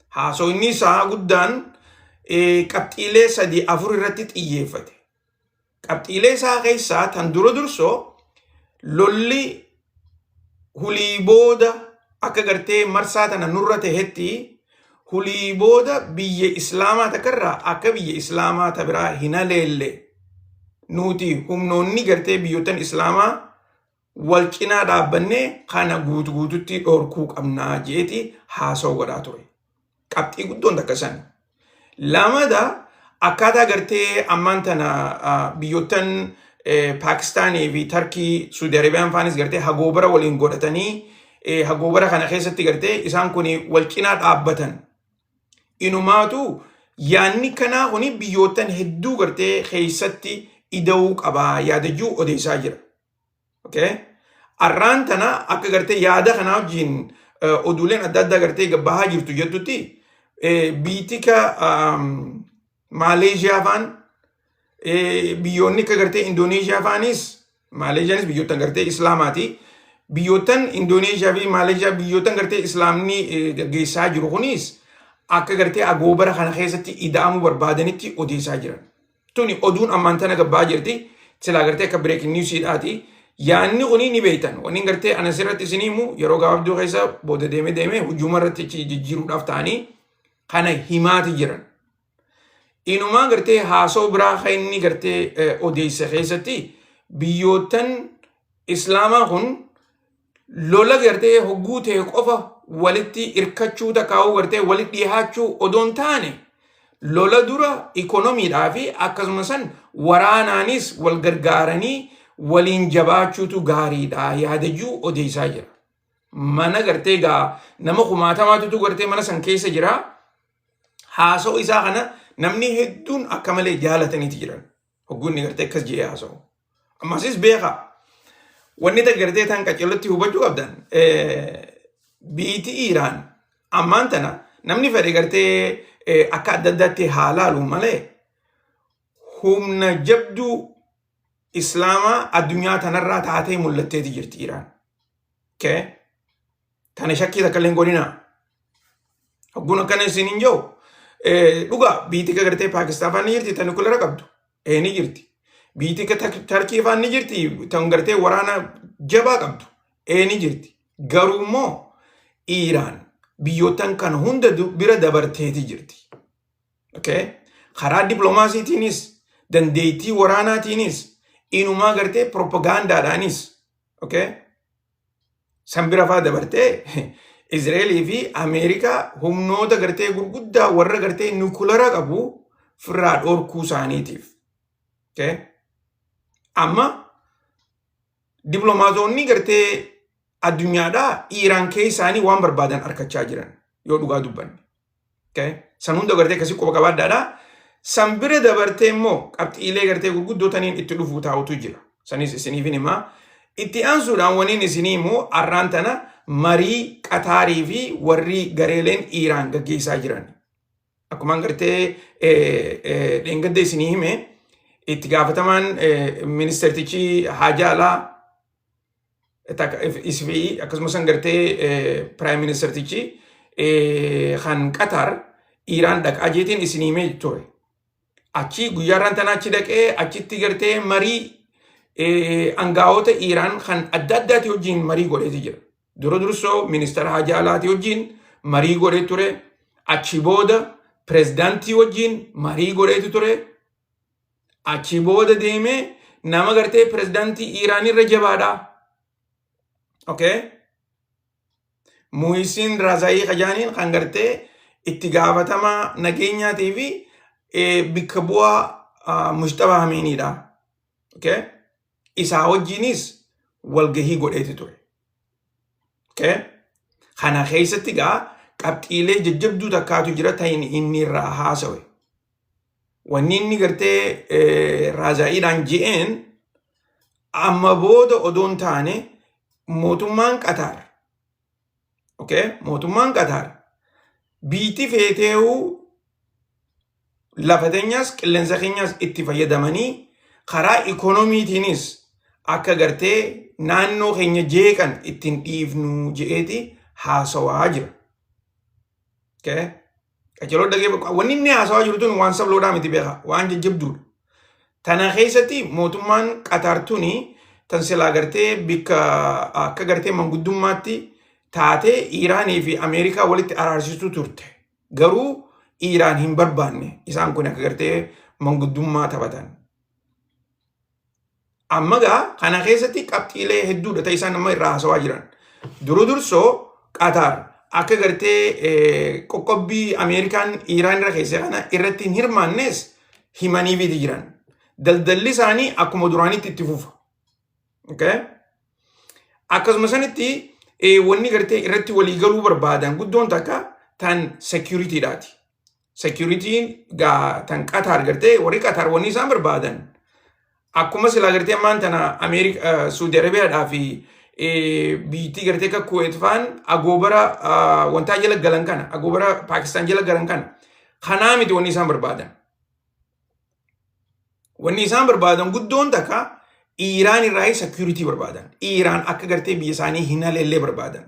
Haasawni isaa guddaan qabxiilee sadii afur irratti xiyyeeffate. Qabxiilee isaa keessaa tan dura dursoo lolli hulii booda akka gartee marsaa tana nurra tahetti hulii booda biyya islaamaa takkarraa akka biyya islaamaa ta biraa hin haleelle, nuti humnoonni gartee biyyoottan islaamaa wal cinaa dhaabbannee kana guutu guututti dhorkuu qabnaa jeeti haasa'u godhaa ture. Qabxii guddoon takka sani. Lamada, akkaataa gartee ammaan tana biyyoottan Paakistaanii fi Tarkii, Suudi Arabiyaan faanis gartee hagoobara waliin godhatanii hagoobara kana keessatti gartee isaan kun wal cinaa dhaabbatan. Inumaatu yaanni kanaa kuni biyyoottan hedduu gartee keessatti ida'uu qabaa yaadajuu odeessaa jira. Okay? Arraan tana akka gartee yaada kanaa wajjin oduuleen adda addaa gartee gabbahaa jirtu jettutti, biitika Maaleeshiyaa faan, biyyoonni akka gartee Indooneeshiyaa faanis, Maaleeshiyaanis biyyoota gartee Islaamaati. Biyyoottan Indooneeshiyaa fi Maaleeshiyaa, biyyoottan gartee Islaamni gaggeessaa jiru kunis akka gartee agoobara kana keessatti ida'amuu barbaadanitti odeessaa jiran. Tuni oduun ammaan tana gabbaa jirti. Silaa gartee akka breaking newsiidhaati. Yaanni kuni ni beektan. Wanni gartee ana asirratti isinii himu yeroo gabaabduu keessa booda deemee deemee hujuma irratti jijjiiruudhaaf ta'anii kana himaati jiran. Inumaa gartee haasoo biraa kan inni gartee odeessa keessatti biyyoottan Islaamaa kun lola gartee hogguu ta'e qofa walitti hirkachuu, takkaa'uu gartee walitti dhiyaachuu odoon taane, lola dura ikonomiidhaa fi akkasuma san waraanaanis wal gargaaranii waliin jabaachuutu gaariidha yaadajuu odeessaa jira. Mana gartee gaa nama kumaatamaatutu gartee mana san keessa jira. Haasa'u isaa kana namni hedduun akka malee jaalataniiti jiran. Hogguun gartee akkas jedhee haasa'u. Ammasis beeka. Wanni ta gartee tan qaceellotti hubachuu qabdan, biiti Iiraan ammaan tana namni fedhe gartee akka adda addaatti haa laalu malee, humna jabduu Islaamaa addunyaa tanarraa taatee mul'atteeti jirti Iiraan. Okay? Tana shakkii takka illee hin godhinaa. Hogguun akkana isin hin jiru. Dhugaa biitii akka gartee Paakistaan faan ni jirti tan nukulara qabdu. Ee, ni jirti. Biitii akka Tarkii faan ni jirti tan gartee waraana jabaa qabdu. Ee, ni jirti. Garuu immoo Iiraan biyyoottan kana hunda bira dabarteeti jirti. Okay? Karaa dippiloomaasiitiinis, dandeettii waraanaatiinis, inumaa gartee propagaandaadhaanis, okay? San bira faa dabartee Izraelii fi Ameerikaa humnoota gartee gurguddaa warra gartee nukulara qabu firraa dhorkuu isaaniitiif. Okay? Amma dippiloomaatonni gartee addunyaadhaa Iiraan keessaanii waan barbaadan argachaa jiran yoo dhugaa dubbanne. Okay? San hunda gartee akkasii quba qabaadhaadha. San bira dabartee immoo qabxiilee gartee gurguddoo taniin itti dhufuu taa'utu jira. Sanis isiniif himaa. Itti aansuudhaan waniin isinii immoo arraan tana marii Qataarii fi warri gareeleen Iiraan gaggeessaa jiran. Akkuma gartee dheengadda isinii hime, itti gaafatamaan ministeertichi haajaa alaa isfi akkasumas gartee prime ministertichi kan Qatar Iiraan dhaqaa jeetiin isinii himee ture. Achi guyyaarraan tana achi dhaqee achitti gartee marii angaa'ota Iiraan kan adda addaati wajjin marii godheeti jira. Dura dursoo ministeera haajaa alaatii wajjin marii godhee ture. Achi booda pirezidaantii wajjin marii godheeti ture. Achi booda deemee nama gartee pirezidaantii Iiraan irra jabaadha. Okay? Muhisin Razaayii Kajaaniin kan gartee itti gaafatamaa nageenyaatii fi bakka bu'aa Mujtabaa Hamiiniidha. Okay? Isaa wajjinis walgahii godheeti ture. Okay? Kana keessatti gaa qabxiilee jajjabduu takkaatu jira ta'in inni irraa haasawe. Wanni inni gartee Raazaa'iidhaan je'een, amma booda odoon taane mootummaan Qataar, okay? Mootummaan Qataar biitti feetee'uu lafa teenyaas qilleensa keenyaas itti fayyadamanii karaa ikoonomiitiinis akka gartee naannoo keenya jeeqan ittiin dhiifnu je'eeti haasawaa jira. Okay? Qaceloo dhagee, wanni inni haasawaa jiru tun waan sabloodhaa miti, beeka, waan jajjabduudha. Tana keessatti mootummaan Qataar tuni tan silaa gartee bikka akka gartee manguddummaatti taatee Iiraanii fi Ameerikaa walitti araarsistuu turte. Garuu Iiraan hin barbaanne isaan kun akka gartee manguddummaa taphatan. Amma gaa kana keessatti qabxiilee hedduudha ta'e isaan amma irraa haasawaa jiran. Dura dursoo Qataar akka gartee qoqqobbii Ameerikaan Iiraan irra keesse kana irratti hin hirmaannes himaniifiti jiran. Daldalli isaanii akkuma duraanitti itti fufa. Okay? Akkasuma sanitti wanni gartee irratti walii galuu barbaadan guddoon takka tan securityidhaati. Securityn gaa tan Qataar gartee warri Qataar wanni isaan barbaadan Akkuma silaa gartee ammaan tana Ameerika, Suudi Arabiyaadhaa fi biyyattii gartee akka Kuweet fa'aan agoobara wantaa jala galan kana, agoobara Paakistaan jala galan kana. Kanaa miti wanni isaan barbaadan. Wanni isaan barbaadan guddoon takka Iiraan irraa security barbaadan. Iiraan akka gartee biyya isaanii hin haleellee barbaadan.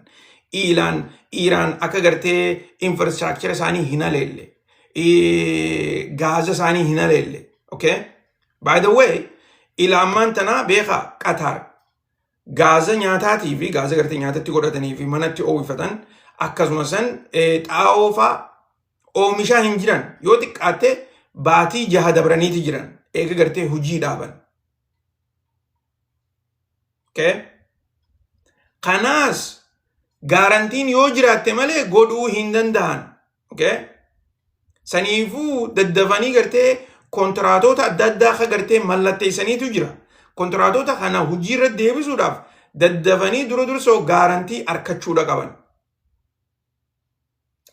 Iiraan akka gartee infrastructure isaanii hin haleelle. Gaaza isaanii hin haleelle. Okay? By the way, ilaamaan tanaa beekaa, Qatar gaaza nyaataatii fi gaaza gartee nyaatatti godhatanii fi manatti oowwifatan, akkasumas san xaa'oo fa'aa oomishaa hin jiran. Yoo xiqqaatte baatii 6 dabraniiti jiran eega gartee hojii dhaaban. Okay? Kanaas guarantee-n yoo jiraatte malee godhuu hin danda'an. Okay? Saniifuu daddafanii gartee kontiraatota adda addaa akka gartee mallatteessaniitu jira. Kontiraatota kana hojiirra deebisuudhaaf daddafanii dura dursoo guarantee argachuudha qaban.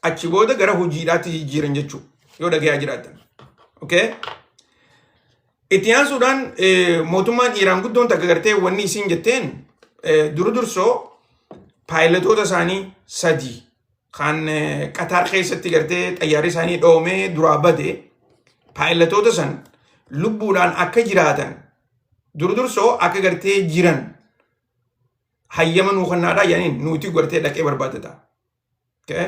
Achi booda gara hojiidhaatti jijjiiran jechuudha. Yoo dhagayaa jiraatan. Okay? Itti aansuudhaan mootummaan Iiraan guddoon takka gartee wanni isiin jetteen dura dursoo paayilatoota isaanii sadii kan Qatar keessatti gartee xayyaarri isaanii dhoomee duraa bade, paayilatoota san lubbuudhaan akka jiraatan dura dursoo akka gartee jiran hayyama nuu kennaadhaa jedhaniin, nuti gartee dhaqee barbaadata. Okay?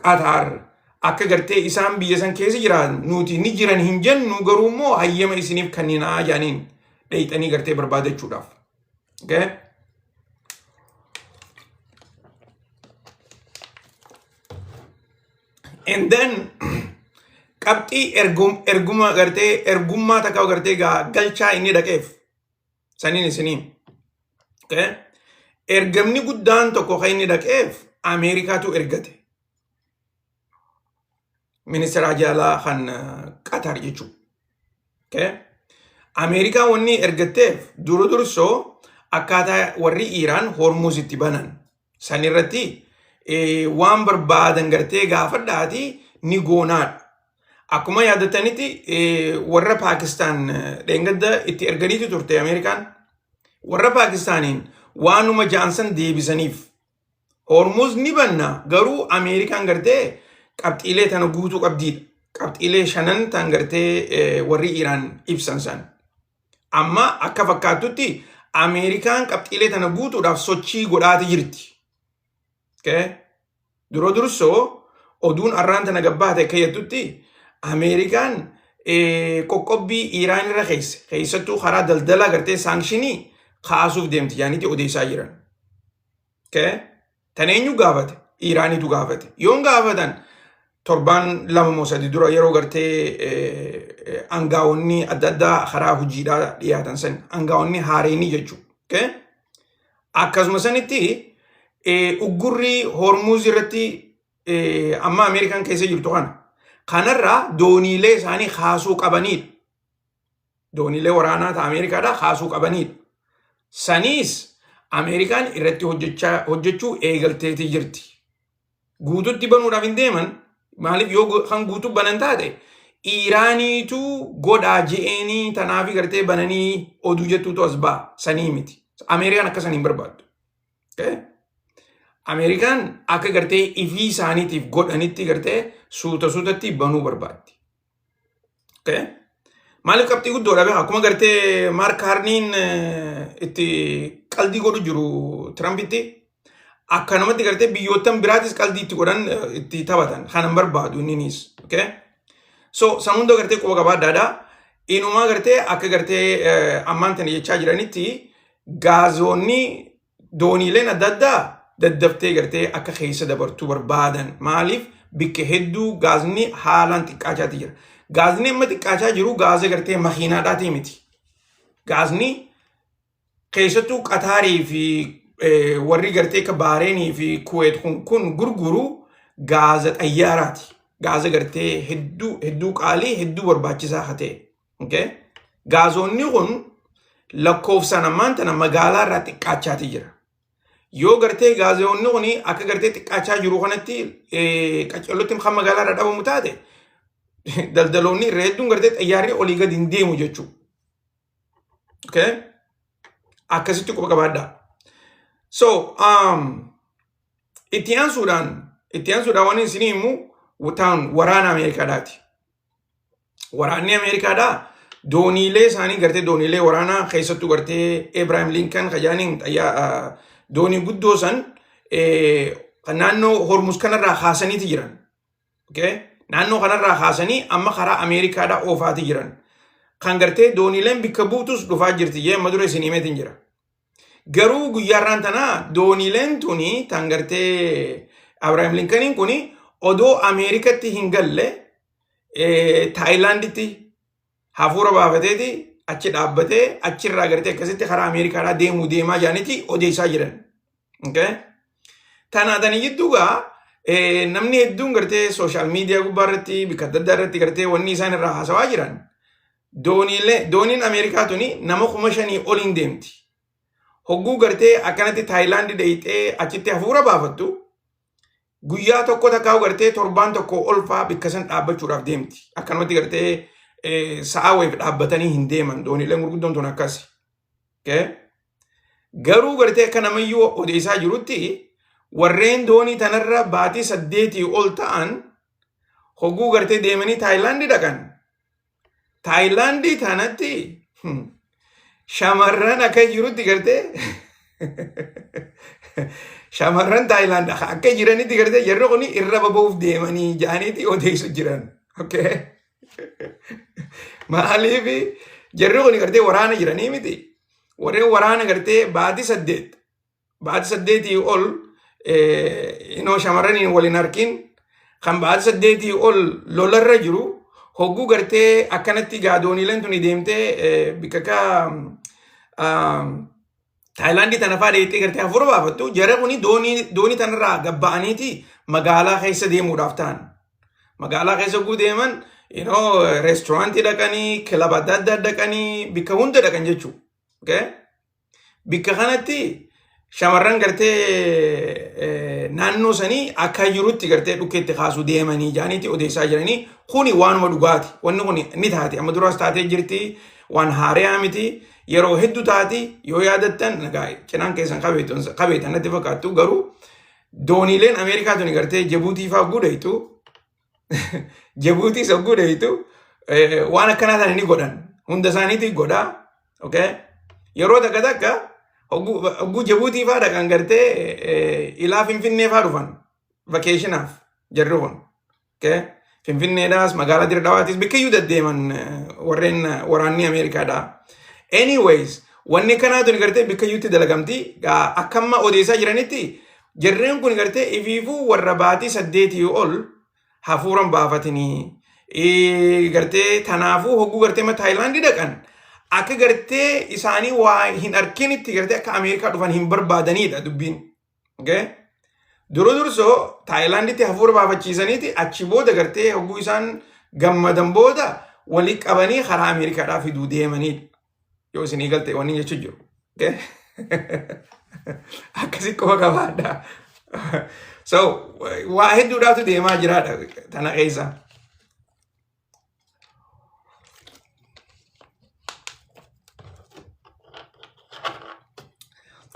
Qatar akka gartee isaan biyya san keessa jiran nuti ni jiran hin jennu, garuu immoo hayyama isiniif kenninaa jedhaniin dheeyxanii gartee barbaadachuudhaaf. Okay? And then qabxii erguma gartee ergummaa takka gartee galchaa inni dhaqeef saniin isiniin. Okay? Ergamni guddaan tokko kan inni dhaqeef Ameerikaatu ergate. Ministeera jaalaa kan Qatar jechuudha. Okay? Ameerikaan wanni ergatteef dura dursoo akkaataa warri Iiraan Hormuz itti banan san irratti waan barbaadan gartee gaafadhaati ni goonaadha. Akkuma yaadatanitti warra Paakistaan dheengadda itti erganiitu turte Ameerikaan. Warra Paakistaaniin waanuma ja'an san deebisaniif. Hormuz ni banna, garuu Ameerikaan gartee qabxiilee tana guutuu qabdiidha. Qabxiilee shanan tan gartee warri Iiraan ibsan san. Amma akka fakkaattutti Ameerikaan qabxiilee tana guutuudhaaf sochii godhaati jirti. Okay? Dura dursoo oduun arraan tana gabbaate akka jettutti Ameerikaan qoqqobbii Iiraan irra keesse, keessattuu karaa daldalaa gartee sanction kaasuuf deemti jaaniiti odeessaa jiran. Okay? Tan eenyu gaafate? Iiraanitu gaafate. Yoon gaafatan torbaan 2 moo 3 dura yeroo gartee angaa'onni adda addaa karaa hojiidhaa dhiyaatan san, angaa'onni haareenii jechuudha. Okay? Akkasuma sanitti uggurri Hormuz irratti amma Ameerikaan keessa jirtu kana kanarraa dooniilee isaanii kaasuu qabanidha. Dooniilee waraanaa ta Ameerikaadhaa kaasuu qabanidha. Saniis Ameerikaan irratti hojjechuu eegalteetii jirti. Guututti banuudhaaf hin deeman. Maaliif? Yoo kan guutuu banan taate Iiraaniitu godhaa je'eenii tanaafi gartee bananii oduu jettuutu as ba'a. Sanii miti. Ameerikaan akka sanii hin barbaaddu. Okay? Ameerikaan akka gartee ifii isaaniitiif godhanitti gartee suuta suutatti banuu barbaaddi. Okay? Maaliif qabxii guddoodha beekaa? Akkuma gartee Mark Carneyn itti qaldii godhu jiru Trumpitti, akkanumatti gartee biyyoottan biraatis qaldii itti godhan, itti taphatan. Kanan barbaadu inninis. Okay? So san hunda gartee quba qabaadhaadha. Inumaa gartee akka gartee ammaan tana jechaa jiranitti gaazoonni dooniileen adda addaa daddaftee gartee akka keessa dabartuu barbaadan. Maaliif? Bikka hedduu gaazni haalaan xiqqaachaati jira. Gaazni amma xiqqaachaa jiru gaaza gartee makiinaadhaatii miti. Gaazni keessattuu Qataarii fi warri gartee akka Baareenii fi Kuweet kun gurguru gaaza xayyaaraati. Gaaza gartee hedduu hedduu qaalii, hedduu barbaachisaa haa ta'e. Okay? Gaazonni kun lakkoofsaan ammaan tana magaalaa irraa xiqqaachaati jira. Yoo gartee gaazonni kun akka gartee xiqqaachaa jiru kanatti qaccalootti kan magaalaa irraa dhabamu taate, daldaloonni irra hedduun gartee xayyaarri olii gadi hin deemu jechuudha. Okay? Akkasitti quba qabaadhaa. So, itti aansuudhaan wanni isinii himu ta'an waraana Ameerikaadhaati. Waraanni Ameerikaadhaa dooniilee isaanii gartee dooniilee waraanaa keessattuu gartee Abraham Lincoln kajaaniin xayyaa doonii guddoo san naannoo Hormuz kanarraa kaasaniiti jiran. Okay? Naannoo kanarraa kaasanii amma karaa Ameerikaadhaa oofaati jiran. Kan gartee dooniileen bikka buutus dhufaa jirti jee amma dura isin himeetiin jira. Garuu guyyaarraan tanaa dooniileen tuni tan gartee Abraham Lincolniin kuni odoo Ameerikatti hin galle Taayilaanditti hafuura baafateeti achi dhaabbatee achirraa gartee akkasitti karaa Ameerikaadhaa deemuu deemaa jiranitti odeessaa jiran. Okay? Tana tani jidduu gaa namni hedduun gartee social media gubbaa irratti bakka adda addaa irratti gartee wanni isaan irraa haasawaa jiran dooniilee dooniin Ameerikaa tuni nama 5,000 oliin deemti. Hogguu gartee akkanatti Taayilaandi dheeyxee achitti hafuura baafattu guyyaa tokko takkaa gartee torbaan tokko ol fa'aa bikka san dhaabbachuudhaaf deemti. Akkanumatti gartee sa'a wayiif dhaabbatanii hin deeman dooniileen gurguddoon tun akkasi. Okay? Garuu gartee akka namayyuu odeessaa jirutti warreen doonii tanarra baatii 8 ol ta'an hogguu gartee deemanii Taayilaandii dhaqan. Taayilaandii tanatti shamarran akka jirutti gartee shamarran Taayilaand akka jiranitti gartee jarri kun irra baba'uuf deemanii ja'aniiti odeessu jiran. Okay. Maaliif jarri kun gartee waraana jiranii miti. Warreen waraana gartee baatii 8 ol inoo shamarraniin waliin harkin kan baatii 8 ol lolarra jiru hogguu gartee akkanatti gaa dooniileen tuni deemtee bikka akka Taayilaandii tana fa'aa dheeyxee gartee hafuura baafattu jara kuni doonii tanarraa gabba'aniiti magaalaa keessa deemuudhaaf ta'an. Magaalaa keessa hogguu deeman reestooraantii dhaqanii kilaba adda addaa dhaqanii bikka hunda dhaqan jechuudha. Okay? Bikka kanatti shamarran gartee naannoo sanii akka jirutti gartee dhukkeetti kaasuu deemanii jaaniiti odeessaa jiranii kuni waanuma dhugaati. Wanni kun ni taati. Amma duraas taatee jirti. Waan haariyaa miti. Yeroo hedduu taati yoo yaadattan nagaa cinaan keessan qabeetan natti fakkaattu garuu dooniileen Ameerikaa tuni gartee Jabuutii fa'aa guudhaytu Jabuutii isa guudhaytu waan akkanaa sana ni godhan. Hunda isaaniitii godhaa. Okay? Yeroo takka takka hogguu Jabuutii fa'aa dhaqan gartee ilaa Finfinnee fa'aa dhufan vacation-aaf jarri kun. Okay? Finfinneedhaas magaalaa Dirre Dhawaatis bakkayyuu deddeeman warreen waraanni Ameerikaadha. Anyways, wanni kanaa tuni gartee bakkayyuutti dalagamti. Akka amma odeessaa jiranitti jarreen kun gartee ifiifuu warra baatii 8 ol hafuuran baafatanii gartee tanaafuu hogguu gartee ma Taayilaandii dhaqan akka gartee isaanii waa hin arkinitti gartee akka Ameerikaa dhufan hin barbaadanidha dubbiin. Okay? Dura dursoo Taayilaanditti hafuura baafachiisaniiti achi booda gartee hogguu isaan gammadan booda walii qabanii karaa Ameerikaadhaa fiduu deemanidha. Yoo isinii galte wanni jechuun jiru. Okay? Akkasii qofa qabaadha. So waa hedduudhaatu deemaa jiraadha tana keessa.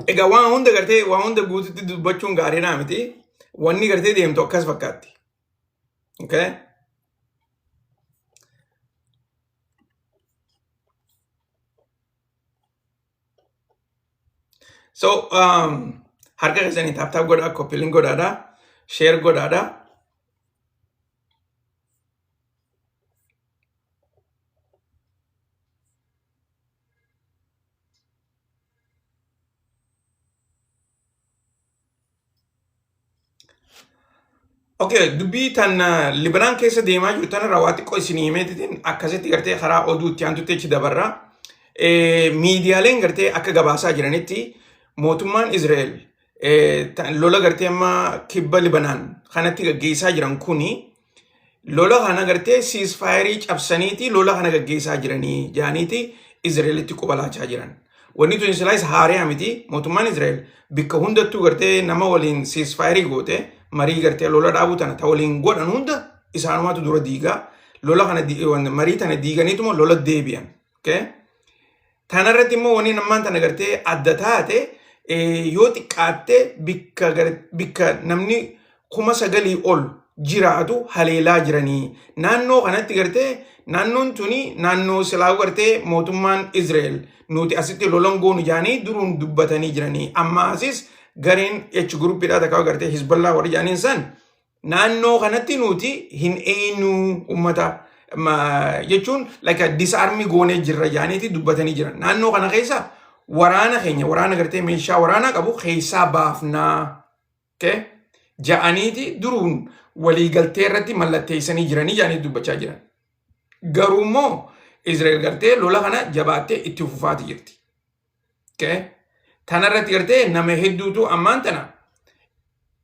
Egaa waan hunda gartee waan hunda guututti dubbachuun gaariidhaa miti. Wanni gartee deemtu akkas fakkaatti. Okay? So, harka keessanii tap tap godhaa, copy link godhaadha, share godhaadha. Okay, dubbii tan Libanaan keessa deemaa jiru tanarraa waa xiqqoo isinii himeetitiin akkasitti gartee karaa oduu itti aantutti achi dabarra. Miidiyaaleen gartee akka gabaasaa jiranitti mootummaan Israa'el lola gartee amma kibba Libanaan kanatti gaggeessaa jiran kuni lola kana gartee ceasefire cabsaniiti lola kana gaggeessaa jiranii jaaniiti Israa'elitti quba laachaa jiran. Wanni tun silaayis haariyaa miti mootummaan Israa'el bikka hundattuu gartee nama waliin ceasefire goote marii gartee lola dhaabuu tana ta waliin godhan hunda isaanumaatu dura diigaa lola kana marii tana diiganiituma lola deebi'an. Okay? Tanarratti immoo wanni ammaan tana gartee adda taate yoo xiqqaatte bikka namni 9,000 ol jiraatu haleelaa jiranii. Naannoo kanatti gartee naannoon tuni naannoo silaa gartee mootummaan Israa'el nuti asitti lolan goonu jaanii duruun dubbatanii jiranii. Amma asis gareen H groupiidhaa takka gartee Hizballaa warri jaaniin san naannoo kanatti nuti hin eenyu ummata jechuun like disarm goonee jirra jaaniiti dubbatanii jiran. Naannoo kana keessa waraana keenya waraana gartee meeshaa waraanaa qabu keessaa baafnaa. Okay? Ja'aniiti duruun waliigaltee irratti mallatteessanii jiranii jaanii dubbachaa jiran. Garuu immoo Israa'el gartee lola kana jabaattee itti fufaati jirti. Okay? Tanarratti gartee nama hedduutu ammaan tana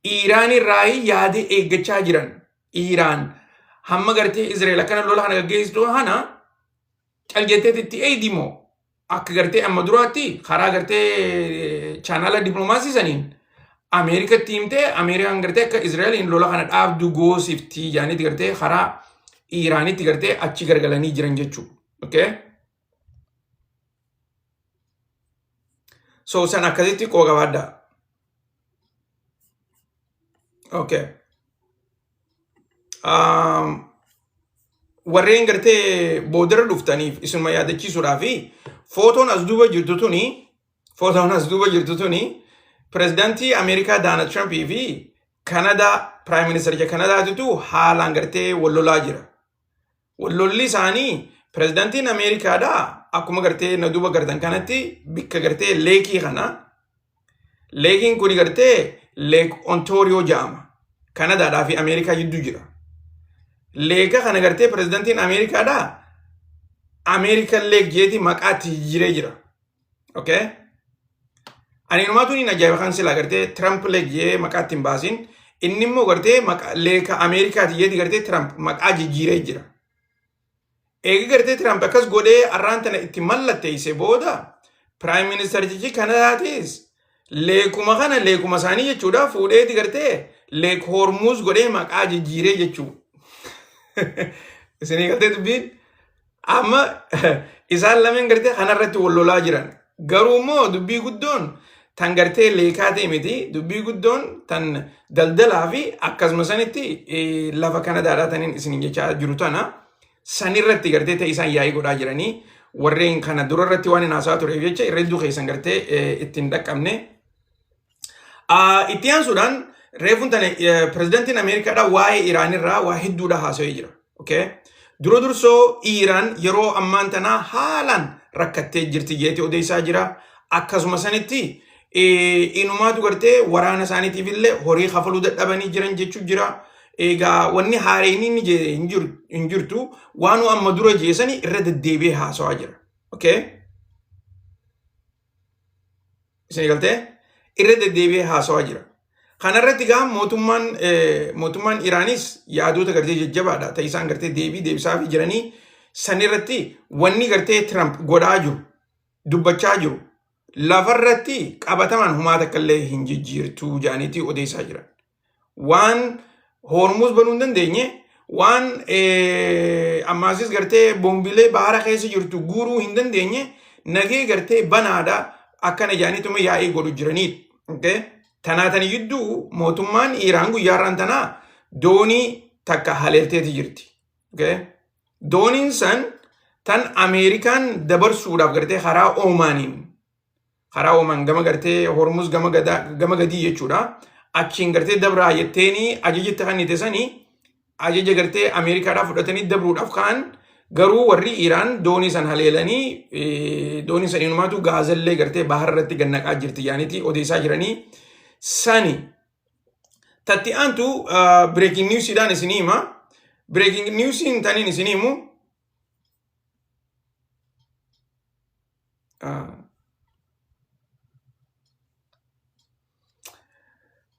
Iiraan irraa yaada eeggachaa jiran. Iiraan hamma gartee Israa'el akkana lola kana gaggeessitu kana caljetteet itti eeydi moo akka gartee amma duraatti karaa gartee chaanaala dippiloomaasii saniin Ameerikatti himtee Ameerikaan gartee akka Israa'eliin lola kana dhaabdu goosifti jaaniiti gartee karaa Iiraanitti gartee achi gargalanii jiran jechuudha. Okay? So san akkasitti quba qabaadhaa. Okay. Warreen gartee boodarra dhuftaniif isinuma yaadachiisuudhaa fi footoon as duuba jirtu tuni pirezidaantii Ameerikaa Daanald Tirampii fi Kanadaa prime ministericha Kanadaatitu haalaan gartee wal lolaa jira. Wal lolli isaanii pirezidaantiin Ameerikaadhaa akkuma gartee na duuba gartan kanatti bikka gartee lakeii kana lakeiin kuni gartee Lake Ontario jedhama. Kanadaadhaa fi Ameerikaa jidduu jira. Lakea kana gartee pirezidaantiin Ameerikaadhaa Ameerikan Lake jeeti maqaa itti jijjiiree jira. Okay? Ani inumaatu ni ajaa'iba kan silaa gartee Trump Lake jee maqaa itti hin baasin. Inni immoo gartee lakea Ameerikaati jeeti gartee Trump maqaa jijjiiree jira. Eegi gartee Trump akkas godhee arraan tana itti mallatteesse booda prime ministerichi Kanadaatis lakeuma kana lakeuma isaanii jechuudha fuudheeti gartee Lake Hormuz godhee maqaa jijjiiree jechuudha. Isinii galtee dubbiin amma isaan lameen gartee kanarratti wal lolaa jiran. Garuu immoo dubbii guddoon tan gartee lakeaa ta'e miti dubbii guddoon tan daldalaa fi akkasuma sanitti lafa Kanadaadhaa taniin isin jechaa jiru tana sanirratti gartee ta'e isaan yaa'ii godhaa jiranii warreen kana durarratti waan hin haasaa tureef jecha irra hedduu keessan gartee ittiin dhaqqabne. Itti aansuudhaan reefuun tana pirezidaantiin Ameerikaadhaa waa'ee Iraanirraa waa hedduudha haasa'ee jira. Okay? Dura dursoo Iraan yeroo ammaan tanaa haalaan rakkattee jirti jeetee odeessaa jira. Akkasuma sanitti inumaatu gartee waraana isaaniitiif illee horii kafaluu dadhabanii jiran jechuu jira. Egaa wanni haareen inni jee hin jirtu waan amma dura jeesanii irra deddeebi'ee haasawaa jira. Okay? Isin galtee irra deddeebi'ee haasawaa jira. Kanarratti gaa mootummaan Iraanis yaadota gartee jajjabaadha. Ta'e isaan gartee deebii deebisaa fi jiranii sanirratti wanni gartee Trump godhaa jiru dubbachaa jiru lafarratti qabatamaan humaa takka illee hin jijjiirtuu jedhaniiti odeessaa jiran. Waan Hormuz banuu hin dandeenye waan ammaasis gartee boombilee bahara keessa jirtu guuruu hin dandeenye nagee gartee banaadha akkana jedhaniituma yaa'ii godhu jiraniidha. Okay? Tanaatani gidduu mootummaan Iraan guyyaa har'aan tanaa doonii takka haleelteeti jirti. Okay? Dooniin san tan Ameerikaan dabarsuudhaaf gartee karaa Oomaaniin karaa Oomaan gama gartee Hormuz gama gama gadii jechuudha. Achiin gartee dabraa jetteeni ajajitti kan sanii ajaja gartee Ameerikaadhaa fudhatanii dabruudhaaf ka'an garuu warri Iraan doonii san haleelanii doonii san inumaatu gaazallee gartee bahar irratti gannaqaa jirti yaaniiti odeessaa jiranii sani. Tatti aantu breaking newsiidhaan isinii hima. Breaking newsiin taniin isinii himu.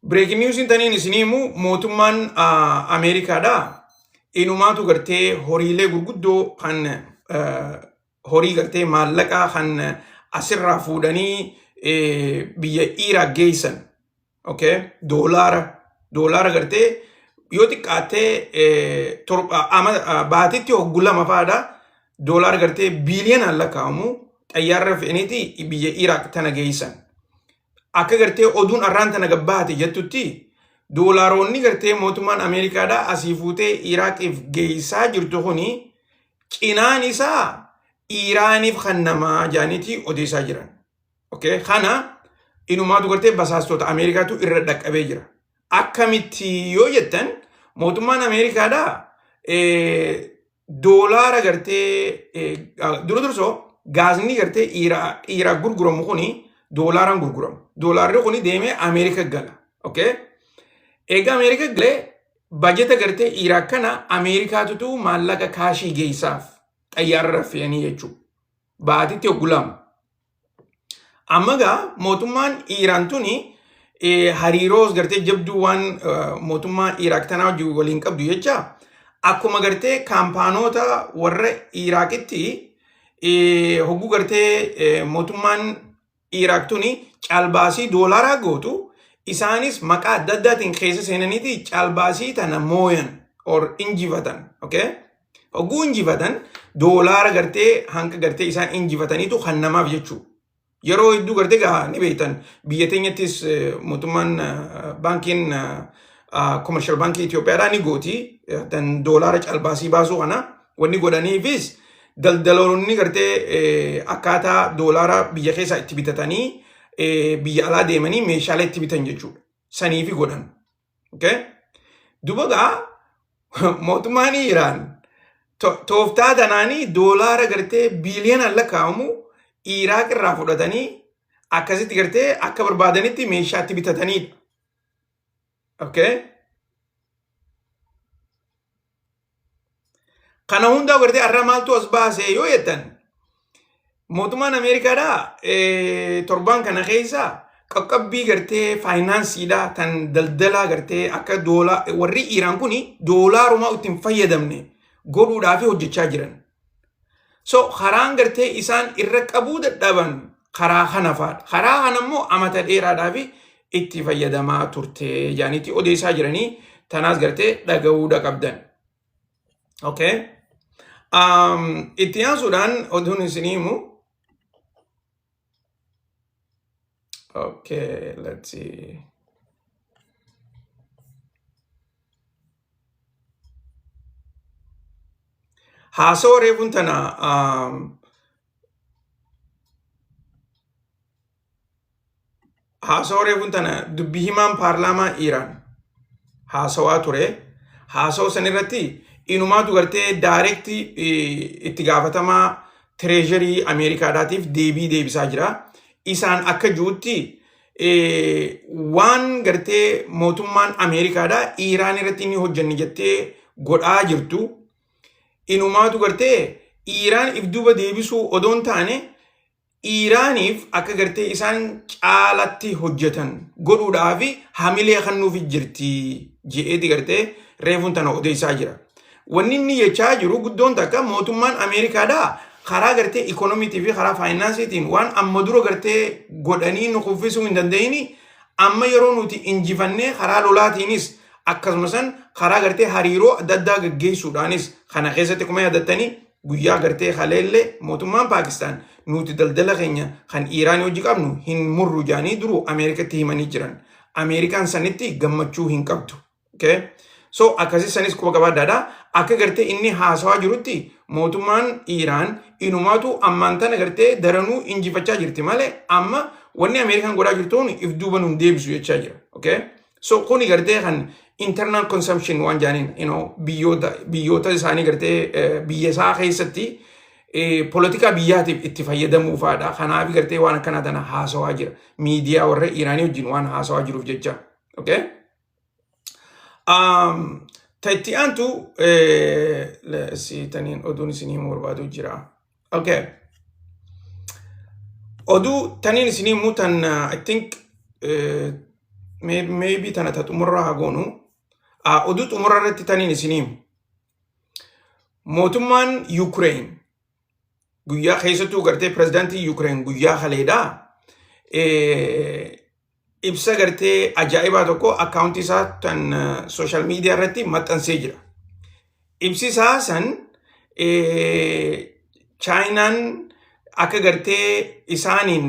Breaking newsiin taniin isinii himu mootummaan Ameerikaadhaa inumaatu gartee horiilee gurguddoo kan horii gartee maallaqaa kan asirraa fuudhanii biyya Iraaq geessan. Okay? Doolaara gartee yoo xiqqaattee torba baatitti hoggu lama fa'aadha. Doolaara gartee biiliyoonaan lakkaa'amu Xayyaarra fe'aniiti biyya Iraaq tana geessan. Akka gartee oduun arraan tana gabbaate jettutti, doolaaroonni gartee mootummaan Ameerikaadhaa asii fuutee Iraaqiif geessaa jirtu kuni cinaan isaa Iiraaniif kan namaa jaaniiti odeessaa jiran. Okay? Kana inumaatu gartee basaastota Ameerikaatu irra dhaqqabee jira. Akkamitti yoo jettan, mootummaan Ameerikaadhaa doolaara gartee dura dursoo gaazni gartee Iraaq gurguramu kuni doolaaraan gurguramu. Doolaarri kuni deemee Ameerika gala. Okay? Egaa Ameerika galee bajeta gartee Iraaq kana Ameerikaatutu maallaqa kaashii geessaaf xayyaarra fe'anii jechuudha. Baatitti hoggulama. Amma gaa mootummaan Iiraan tuni hariiroo gartee jabduu waan mootummaa Iraaq tanaa wajjin waliin qabdu jecha, akkuma gartee kaampaanoota warra Iraaqitti hogguu gartee mootummaan Iraaq tuni caalbaasii doolaaraa gootu, isaanis maqaa adda addaatiin keessa seenaniiti caalbaasii tana mooyan or injifatan. Okay? Hogguu injifatan doolaara gartee hanga gartee isaan injifataniitu kan namaaf jechuudha. Yeroo hedduu gartee gaa ni beektan, biyya teenyattis mootummaan baankiin commercial baankii Itoophiyaadhaa ni gooti. Tan doolaara caalbaasii baasuu kana wanni godhaniifis daldaloonni gartee akkaataa doolaara biyya keessaa itti bitatanii biyya alaa deemanii meeshaalee itti bitan jechuudha. Saniifi godhan. Okay? Duba gaa mootummaan Iiraan tooftaa tanaanii doolaara gartee biiliyoonaan lakkaa'amu Iraaq irraa fudhatanii akkasitti gartee akka barbaadanitti meeshaatti bitatanidha. Okay? Kana hundaa gartee har'a maaltu as baase yoo jettan, mootummaan Ameerikaadhaa torbaan kana keessa qaqqabbii gartee faayinaansiidhaa tan daldalaa gartee akka doolaa warri Iiraan kuni doolaarumaa ittiin fayyadamne godhuudhaaf hojjechaa jiran. So karaan gartee isaan irra qabuu dadhaban karaa kana fa'aadha. Karaa kana immoo amata dheeraadhaaf itti fayyadamaa turte jaaniitti odeessaa jiranii, tanaas gartee dhaga'uudha qabdan. Okay. Itti aansuudhaan oduun isinii himu. Okay, let's see. Haasawaa reefuun tana haasawaa reefuun tana dubbi himaan paarlaamaa Iiraan haasawaa ture. Haasawaa san irratti inumaatu gartee direct itti gaafatamaa treasury Ameerikaadhaatiif deebii deebisaa jira. Isaan akka jirutti waan gartee mootummaan Ameerikaadhaa Iiraan irratti inni hojjanne jettee godhaa jirtu inumaatu gartee Iiraan if duuba deebisuu odoon taane, Iiraaniif akka gartee isaan caalatti hojjetan godhuudhaaf hamilee kennuuf jirti je'eeti gartee reefuun tana odeessaa jira. Wanni inni jechaa jiru guddoon takka, mootummaan Ameerikaadhaa karaa gartee ikoonomiitii fi karaa faayinaansiitiin waan amma dura gartee godhanii nu kuffisuu hin danda'ini, amma yeroo nuti injifannee karaa lolaatiinis akkasuma san karaa gartee hariiroo adda addaa gaggeessuudhaanis. Kana keessatti kuma yaadattanii, guyyaa gartee haleellee mootummaan Paakistaan nuti daldala keenya kan Iiraanii hojii qabnu hin murru jaanii duruu Ameerikatti himanii jiran. Ameerikaan sanitti gammachuu hin qabdu. Okay? So akkasii sanis quba qabaadhaadha. Akka gartee inni haasawaa jirutti mootummaan Iiraan inumaatu ammaan tana gartee daranuu injifachaa jirti malee, amma wanni Ameerikaan godhaa jirtuun if duuba nun deebisu jechaa jira. Okay? So kuni gartee kan internal consumption waan jaaniin biyyoota isaanii gartee biyya isaa keessatti polotikaa biyyaatiif itti fayyadamuu fa'aadha. Kanaaf gartee waan akkanaa tana haasawaa jira. Miidiyaa warra Iiraanii wajjin waan haasawaa jiruuf jecha. Okay? Ta itti aantu taniin oduun isinii himuu barbaadu jira. Okay. Oduu taniin isinii himuu tan I think maybe tana ta xumurraa haa goonu. Oduu xumurra irratti taniin isinii himu. Mootummaan Ukraine guyyaa keessattuu gartee pirezidaantii Ukraine guyyaa kaleedhaa ibsa gartee ajaa'ibaa tokko akkaawuntii isaa tan social media irratti maxxansee jira. Ibsi isaa san Chaayinaan Akka gartee isaaniin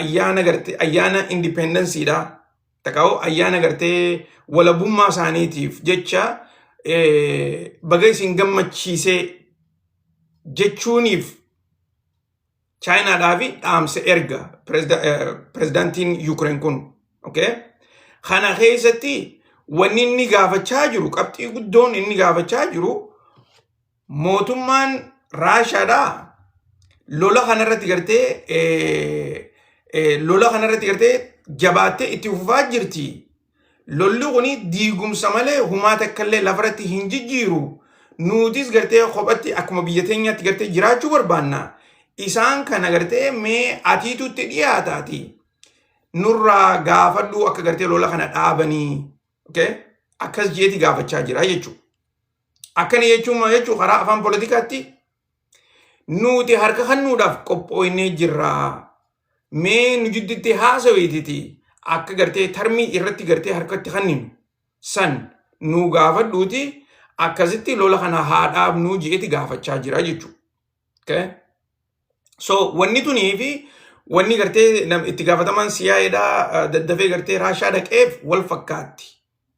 ayyaana gartee ayyaana independenceiidha. Takkaa'u ayyaana gartee walabummaa isaaniitiif jecha baga isin gammachiisee jechuuniif Chaayinaadhaaf dhaamsa erga pirezidaantiin Yuukireen kun. Okay? Kana keessatti wanni inni gaafachaa jiru, qabxii guddoon inni gaafachaa jiru, mootummaan Raashaadhaa lola kanarratti gartee jabaattee itti fufaa jirti. Lolli kuni diigumsa malee humaa takkallee lafarratti hin jijjiiru. Nutis gartee kophatti akkuma biyya teenyaatti gartee jiraachuu barbaanna. Isaan kana gartee mee atiitutti dhiyaataati. Nurraa gaafadhu akka gartee lola kana dhaabanii. Okay? Akkas jeeti gaafachaa jira jechuudha. Akkana jechuun maal jechuun, karaa afaan poolitikaatti nuti harka kennuudhaaf qophooynee jirra. Mee nu jidduutti haasaweetiti akka gartee termii irratti gartee harkatti kenninu san nu gaafadhuuti, akkasitti lola kana haa dhaabnuu jeeti gaafachaa jira jechuudha. Okay? So wanni tunii fi wanni gartee itti gaafatamaan CIAdhaa daddafee gartee Raashaa dhaqeef wal fakkaatti.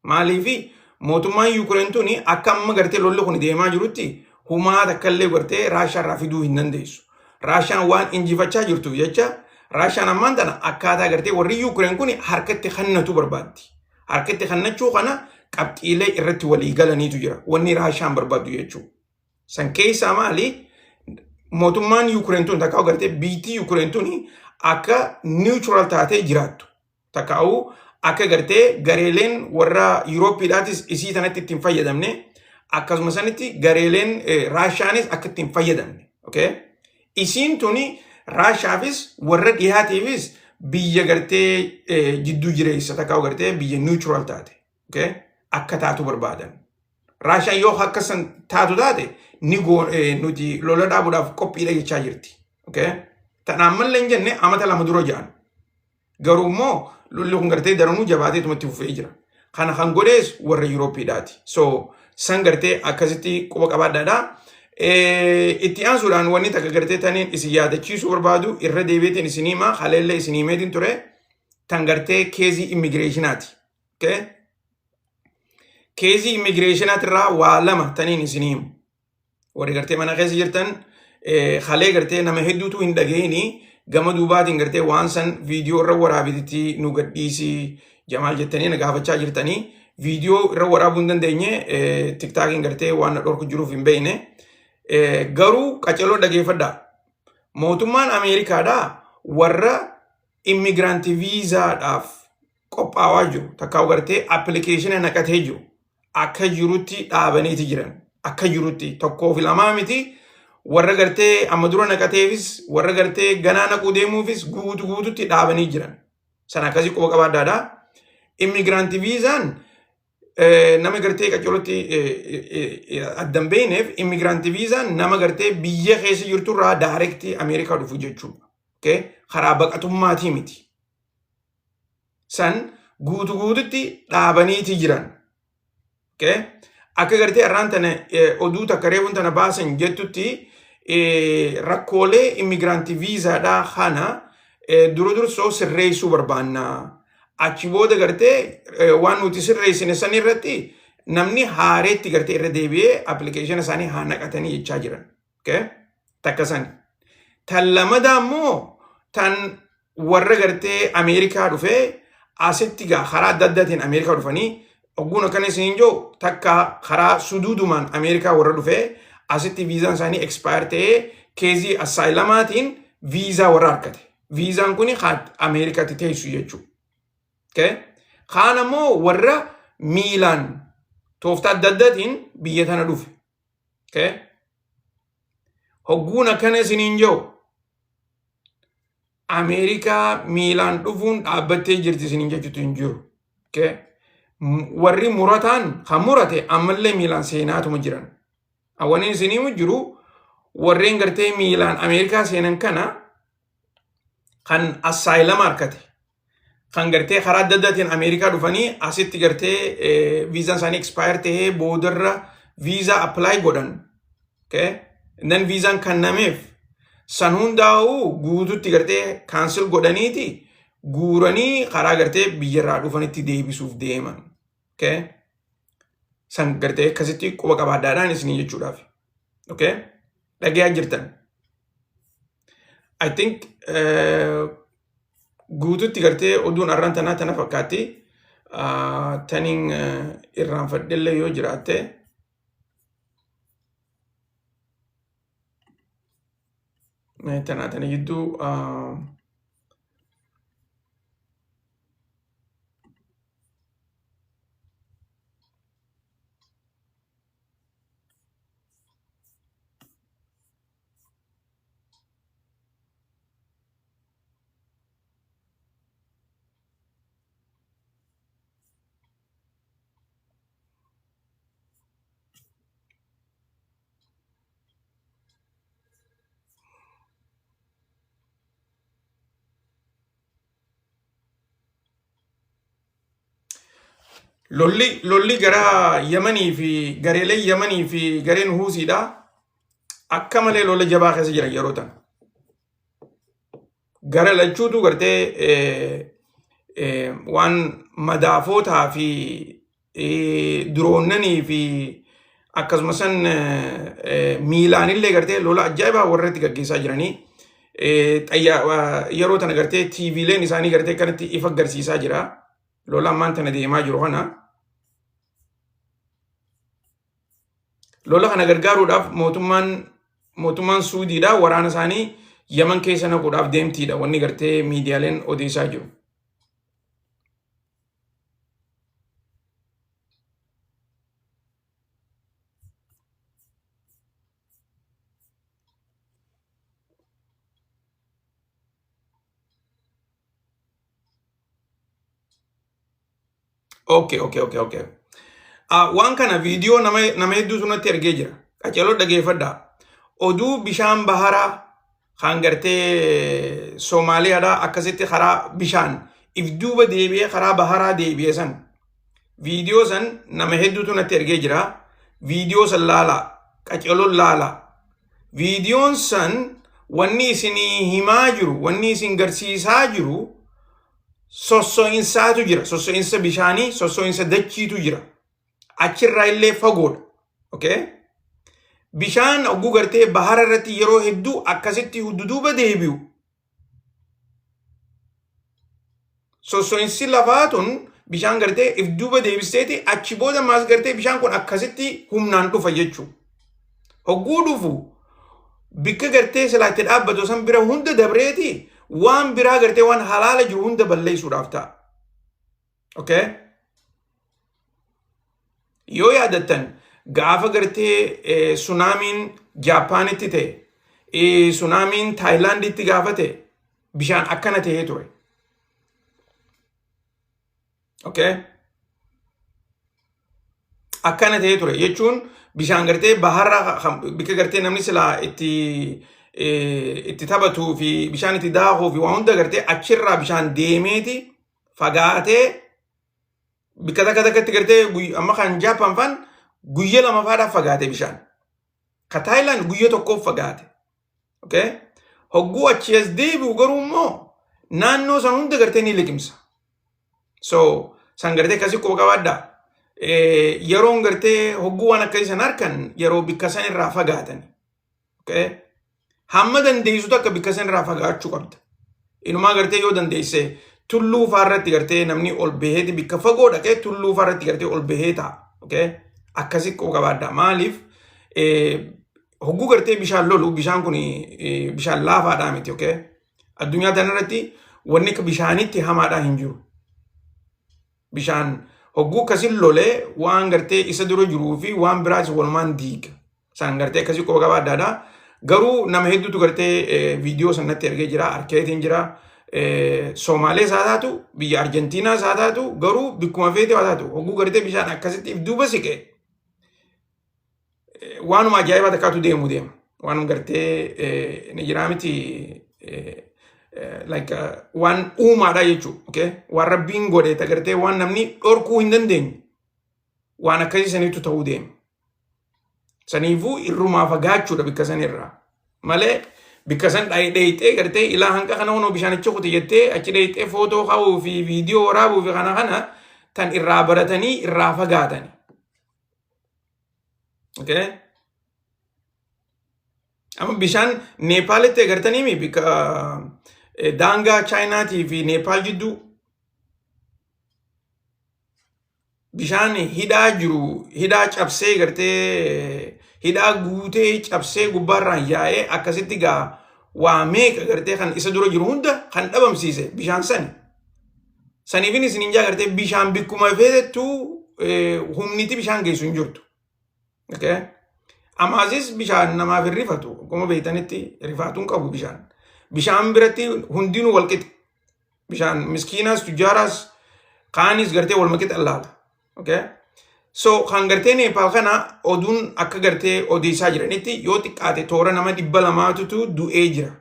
Maaliifi, mootummaan Yuukireen tuni akka amma gartee lolli kun deemaa jirutti humaa takkallee gartee Raashaa irraa fiduu hin dandeessu. Raashaan waan injifachaa jirtuuf jecha Raashaan ammaan tana akkaataa gartee warri Yuukireen kun harkatti kennatu barbaaddi. Harkatti kennachuu kana qabxiilee irratti walii galaniitu jira. Wanni Raashaan barbaaddu jechuudha. San keessaa maali? Mootummaan Yuukireen tun takka gartee biitii Yuukireen tun akka neutral taatee jiraattu. Takkaa'u akka gartee gareeleen warra Yuurooppiidhaatis isii tanatti ittiin fayyadamne, akkasuma sanitti gareeleen Raashaanis akka ittiin fayyadamne. Okay? Isiin tuni Raashaafis warra dhihaatiifis biyya gartee jidduu jireessa, takkaa'u gartee biyya neutral taate. Okay? Akka taatu barbaadan. Raashaan yoo akka san taatu taate ni nuti lola dhaabuudhaaf qophiidha jechaa jirti. Okay? Tanaan mallee hin jenne, amata 2 dura jedhan. Garuu immoo lolli kun gartee daranuu jabaatee itti fufee jira. Kana kan godhees warra Yuurooppiidhaati. So san gartee akkasitti quba qabaadhaadha. Itti aansuudhaan wanni takka gartee taniin isin yaadachiisuu barbaadu, irra deebiitiin isin himaa, haleellee isin himeetiin ture, tan gartee caseii immigrationaati. Okay? Caseii immigrationaatirraa waa lama taniin isin himu. Warri gartee mana keessa jirtan, halee gartee nama hedduutu hin dhageenii gama duubaatiin gartee waan san viidiyoo irra waraabititti nu gadhiisii Jamaal jettanii na gaafachaa jirtanii, viidiyoo irra waraabuu hin dandeenye, TikTokiin gartee waan na dhorku jiruuf hin beekne. Garuu qaceloo dhageeffadhaa. Mootummaan Ameerikaadhaa warra immigrant viizaadhaaf qophaawaa jiru, takkaa gartee applicationa naqatee jiru, akka jirutti dhaabaniiti jiran. Akka jirutti tokkoo fi lamaa miti, warra gartee amma dura naqateefis warra gartee ganaa naquu deemuufis guutu guututti dhaabanii jiran. Sana akkasii quba qabaadhaadha. Immigrant viizaan nama gartee qaccolotti addan beekneef, immigrant viizaan nama gartee biyya keessa jirturraa direct Ameerikaa dhufu jechuudha. Karaa baqatummaatii miti. San guutu guututti dhaabaniiti jiran. Akka gartee har'aan tana oduu takka reefuun tana baasan jettutti, rakkoolee immigrant viizaadhaa kana dura dursoo sirreessuu barbaanna. Achi booda gartee waan nuti sirreessine san irratti namni haareetti gartee irra deebi'ee applicationa isaanii haa naqatanii jechaa jiran. Takka sani. Tan lamadaa immoo tan warra gartee Ameerikaa dhufee asitti gaa karaa adda addaatiin Ameerikaa dhufanii, ogguun akkana isiniin jiru, takka karaa suduudumaan Ameerikaa warra dhufee asitti viizaan isaanii expire ta'ee caseii asylumaatiin viizaa warra argate. Viizaan kuni Ameerikaatti teessu jechuudha. Kaan ammoo warra miilaan tooftaa adda addaatiin biyya tana dhufe. Hogguun akkana isiniin jiru, Ameerikaa miilaan dhufuun dhaabbattee jirti isiniin jechuutu hin jiru. Warri murataan kan murate ammallee miilaan seenaatuma jiran. Wanni isinii jiru, warreen gartee miilaan Ameerikaa seenan kana, kan asyluma harkate, kan gartee karaa adda addaatiin Ameerikaa dhufanii asitti gartee viizaan isaanii expire ta'ee boodarra viizaa apply godhan. Then viizaan kennameef San hundaa'uu guututti gartee cancel godhaniiti guuranii karaa gartee biyyarraa dhufanitti deebisuuf deeman. Okay? San gartee akkasitti quba qabaadhaadhaan isinii jechuudhaaf. Okay? Dhagayaa jirtan. I think guututti gartee oduun arraan tanaa tana fakkaatti. Taniin irraanfadhellee yoo jiraatte. Tanaa tana jidduu lolli gara Yamanii fi gareelee Yamanii fi gareen Huusiidha. Akka malee lola jabaa keessa jiran yeroo tana. Gara lachuutu gartee waan madaafotaa fi diroonnanii fi akkasuma san miilaanillee gartee lola ajaa'ibaa warra itti gaggeessaa jiranii. Yeroo tana gartee TVleen isaanii gartee kanatti ifa agarsiisaa jira. Lola ammaan tana deemaa jiru kana. Lola kana gargaaruudhaaf mootummaan Suudiidha waraana isaanii Yaman keessa naquudhaaf deemtiidha wanni gartee miidiyaaleen odeessaa jiru. Okay. Waan kana viidiyoo nama hedduutu natti ergee jira. Qaceeloo dhageeffadhaa. Oduu bishaan baharaa kan gartee Soomaaliyaadhaa akkasitti karaa bishaan if duuba deebi'ee karaa baharaa deebi'e san viidiyoo san nama hedduutu natti ergee jira. Viidiyoo san laalaa. Qaceeloon laalaa. Viidiyoon san wanni isinii himaa jiru, wanni isin garsiisaa jiru sosso'insaatu jira. Sosso'insa bishaanii, sosso'insa dachiitu jira. Achirraa illee fagoodha. Okay? Bishaan hogguu gartee bahara irratti yeroo hedduu akkasitti duduuba deebi'u. Sosso'insi lafaa tun bishaan gartee if duuba deebisteeti achi booda maas gartee bishaan kun akkasitti humnaan dhufa jechuudha. Hogguu dhufu bikka gartee silaa itti dhaabbatu san bira hunda dabreeti waan biraa gartee waan halaala jiru hunda balleessuudhaaf ta'a. Okay? Yoo yaadattan gaafa gartee sunaamiin Jaapaanitti ta'e, sunaamiin Taayilaanditti gaafa ta'e bishaan akkana ta'ee ture. Okay? Akkana ta'ee ture jechuun bishaan gartee baharra bikka gartee namni silaa itti taphatuu fi bishaan itti daakuu fi waan hunda gartee achirraa bishaan deemeeti fagaatee bikka takka takkatti gartee amma kan Jaappaan faan guyya lama faadhaaf fagaate bishaan. Ka Taayilaand guyya tokkoof fagaate. Okay? Hogguu achi as deebi'u garuu immoo naannoo san hunda gartee ni liqimsa. So san gartee akkasii quba qabaadhaa. Yeroon gartee hogguu waan akkasii san harkan yeroo bikka san irraa fagaatan. Okay? Hamma dandeessu takka bikka san irraa fagaachuu qabda. Inumaa gartee yoo dandeesse tulluu faarratti gartee namni ol baheeti bikka fagoo dhaqee tulluu faarratti gartee ol bahee ta'a. Okay? Akkasii quba qabaadhaa. Maaliif hogguu gartee bishaan lolu bishaan kun bishaan laafaadhaa miti. Okay? Addunyaa tanarratti wanni akka bishaanitti hamaadhaa hin jiru. Bishaan hogguu akkasiin lolee waan gartee isa dura jiruu fi waan biraas walumaan diiga. Isaan gartee akkasii quba qabaadhaadha. Garuu nama hedduutu gartee viidiyoo sanatti ergee jira, arkeetiin jira. Soomaalees haa taatu, biyya Arjentiinaas haa taatu, garuu bikkuma feete haa taatu, hogguu gartee bishaan akkasitti if duuba siqe waanuma ajaa'ibaa takkaatu deemu deema. Waanuma gartee ni jiraa miti like waan uumaadha jechuudha. Okay? Waan rabbiin godhe ta gartee waan namni dhorkuu hin dandeenye waan akkasii saniitu ta'uu deema. Saniifuu irrumaa fagaachuudha bikka sanirraa. Malee Bikka san dheeyxee gartee ilaa hanqa kana hunoo bishaanicha kute jettee achi dheeyxee footoo kaa'uu fi viidiyoo waraabuu fi kana kana tan irraa baratanii irraa fagaatani. Okay? Amma bishaan Neepaalitti agartaniimi bikka daangaa Chaayinaatii fi Neepaal jidduu bishaan hidhaa jiru hidhaa cabsee gartee hidhaa guutee cabsee gubbaarraan yaa'ee akkasitti gaa waa meeqa gartee kan isa dura jiru hunda kan dhabamsiise bishaan sani. Saniifin isin hin jaa gartee bishaan bikkuma feetettu humniti bishaan geessu hin jirtu. Okay? Amaasis bishaan namaaf hin rifatu. Akkuma beektanitti rifaatuun qabu bishaan. Bishaan biratti hundinuu wal qixa. Bishaan miskiinaas tujjaaraas kaanis gartee waluma qixa laala. Okay? So kan gartee Neepaal kana oduun akka gartee odeessaa jiranitti yoo xiqqaate toora nama 200tu du'ee jira.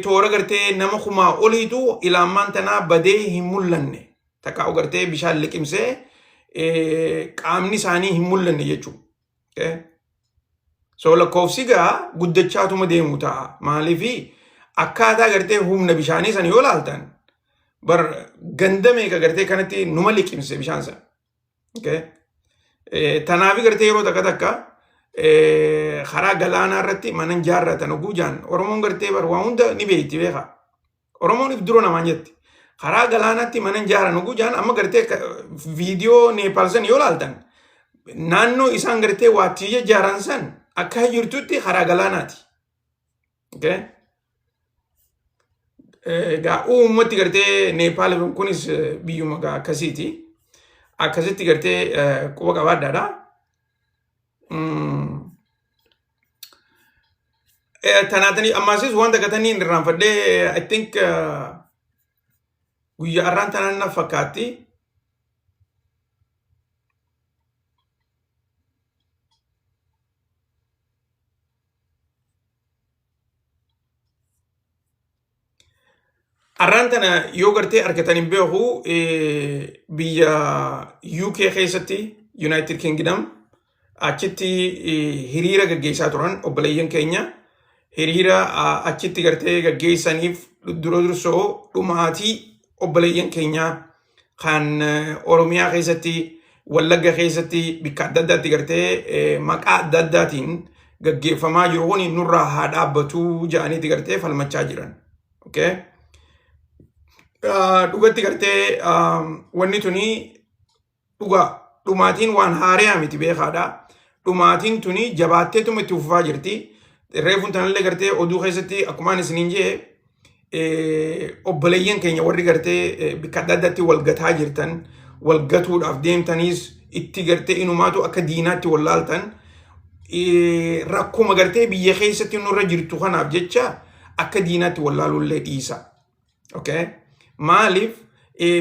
Toora gartee nama kumaa oliitu ilaammaan tanaa badee hin mul'anne. Takkaa'u gartee bishaan liqimsee qaamni isaanii hin mul'anne jechuudha. Okay? So lakkoofsi gaa guddachaatuma deemu ta'a. Maaliifi akkaataa gartee humna bishaanii sana yoo laaltan bar ganda meeqa gartee kanatti numa liqimse bishaan sana. Okay? Tanaafi gartee yeroo takka takka karaa galaanaa irratti mana ijaarratan oguu jaan Oromoon gartee bar waa hunda ni beekti beekaa. Oromoon if dura namaan jetti. Karaa galaanaatti mana ijaaran oguu jaan amma gartee viidiyoo Neepaal san yoo laaltan naannoo isaan gartee waatti ijaaran san akka jirtutti karaa galaanaati. Okay? Egaa uummatti gartee Neepaal kunis biyyuma gaa akkasiiti. Akkasitti gartee quba qabaadhaadha. Tanaatanii ammaasis waan takka tanii hin irraanfadhee, I think guyyaa har'aan tanaan na fakkaatti. Har'aan tana yoo gartee argatan hin beeku, biyya UK keessatti, United Kingdom, achitti hiriira gaggeessaa turan obboleeyyan keenya. Hiriira achitti gartee gaggeessaniif dura dursoo dhumaatii obboleeyyan keenya kan Oromiyaa keessatti, Wallagga keessatti, bakka adda addaatti gartee maqaa adda addaatiin gaggeeffamaa jiru kun nurraa haa dhaabbatu jedhaniiti gartee falmachaa jiran. Okay? Dhugatti gartee wanni tuni dhugaa dhumaatiin waan haariyaa miti beekaadha. Dhumaatiin tuni jabaatteetuma itti fufaa jirti. Reefuun tanallee gartee oduu keessatti akkumaan isiniin jee obboleeyyan keenya warri gartee bakka adda addaatti wal gataa jirtan, wal gatuudhaaf deemtaniis, itti gartee inumaatu akka diinaatti wal laaltan, rakkuma gartee biyya keessatti nurra jirtu kanaaf jecha akka diinaatti wal laaluullee dhiisa. Okay? Maaliif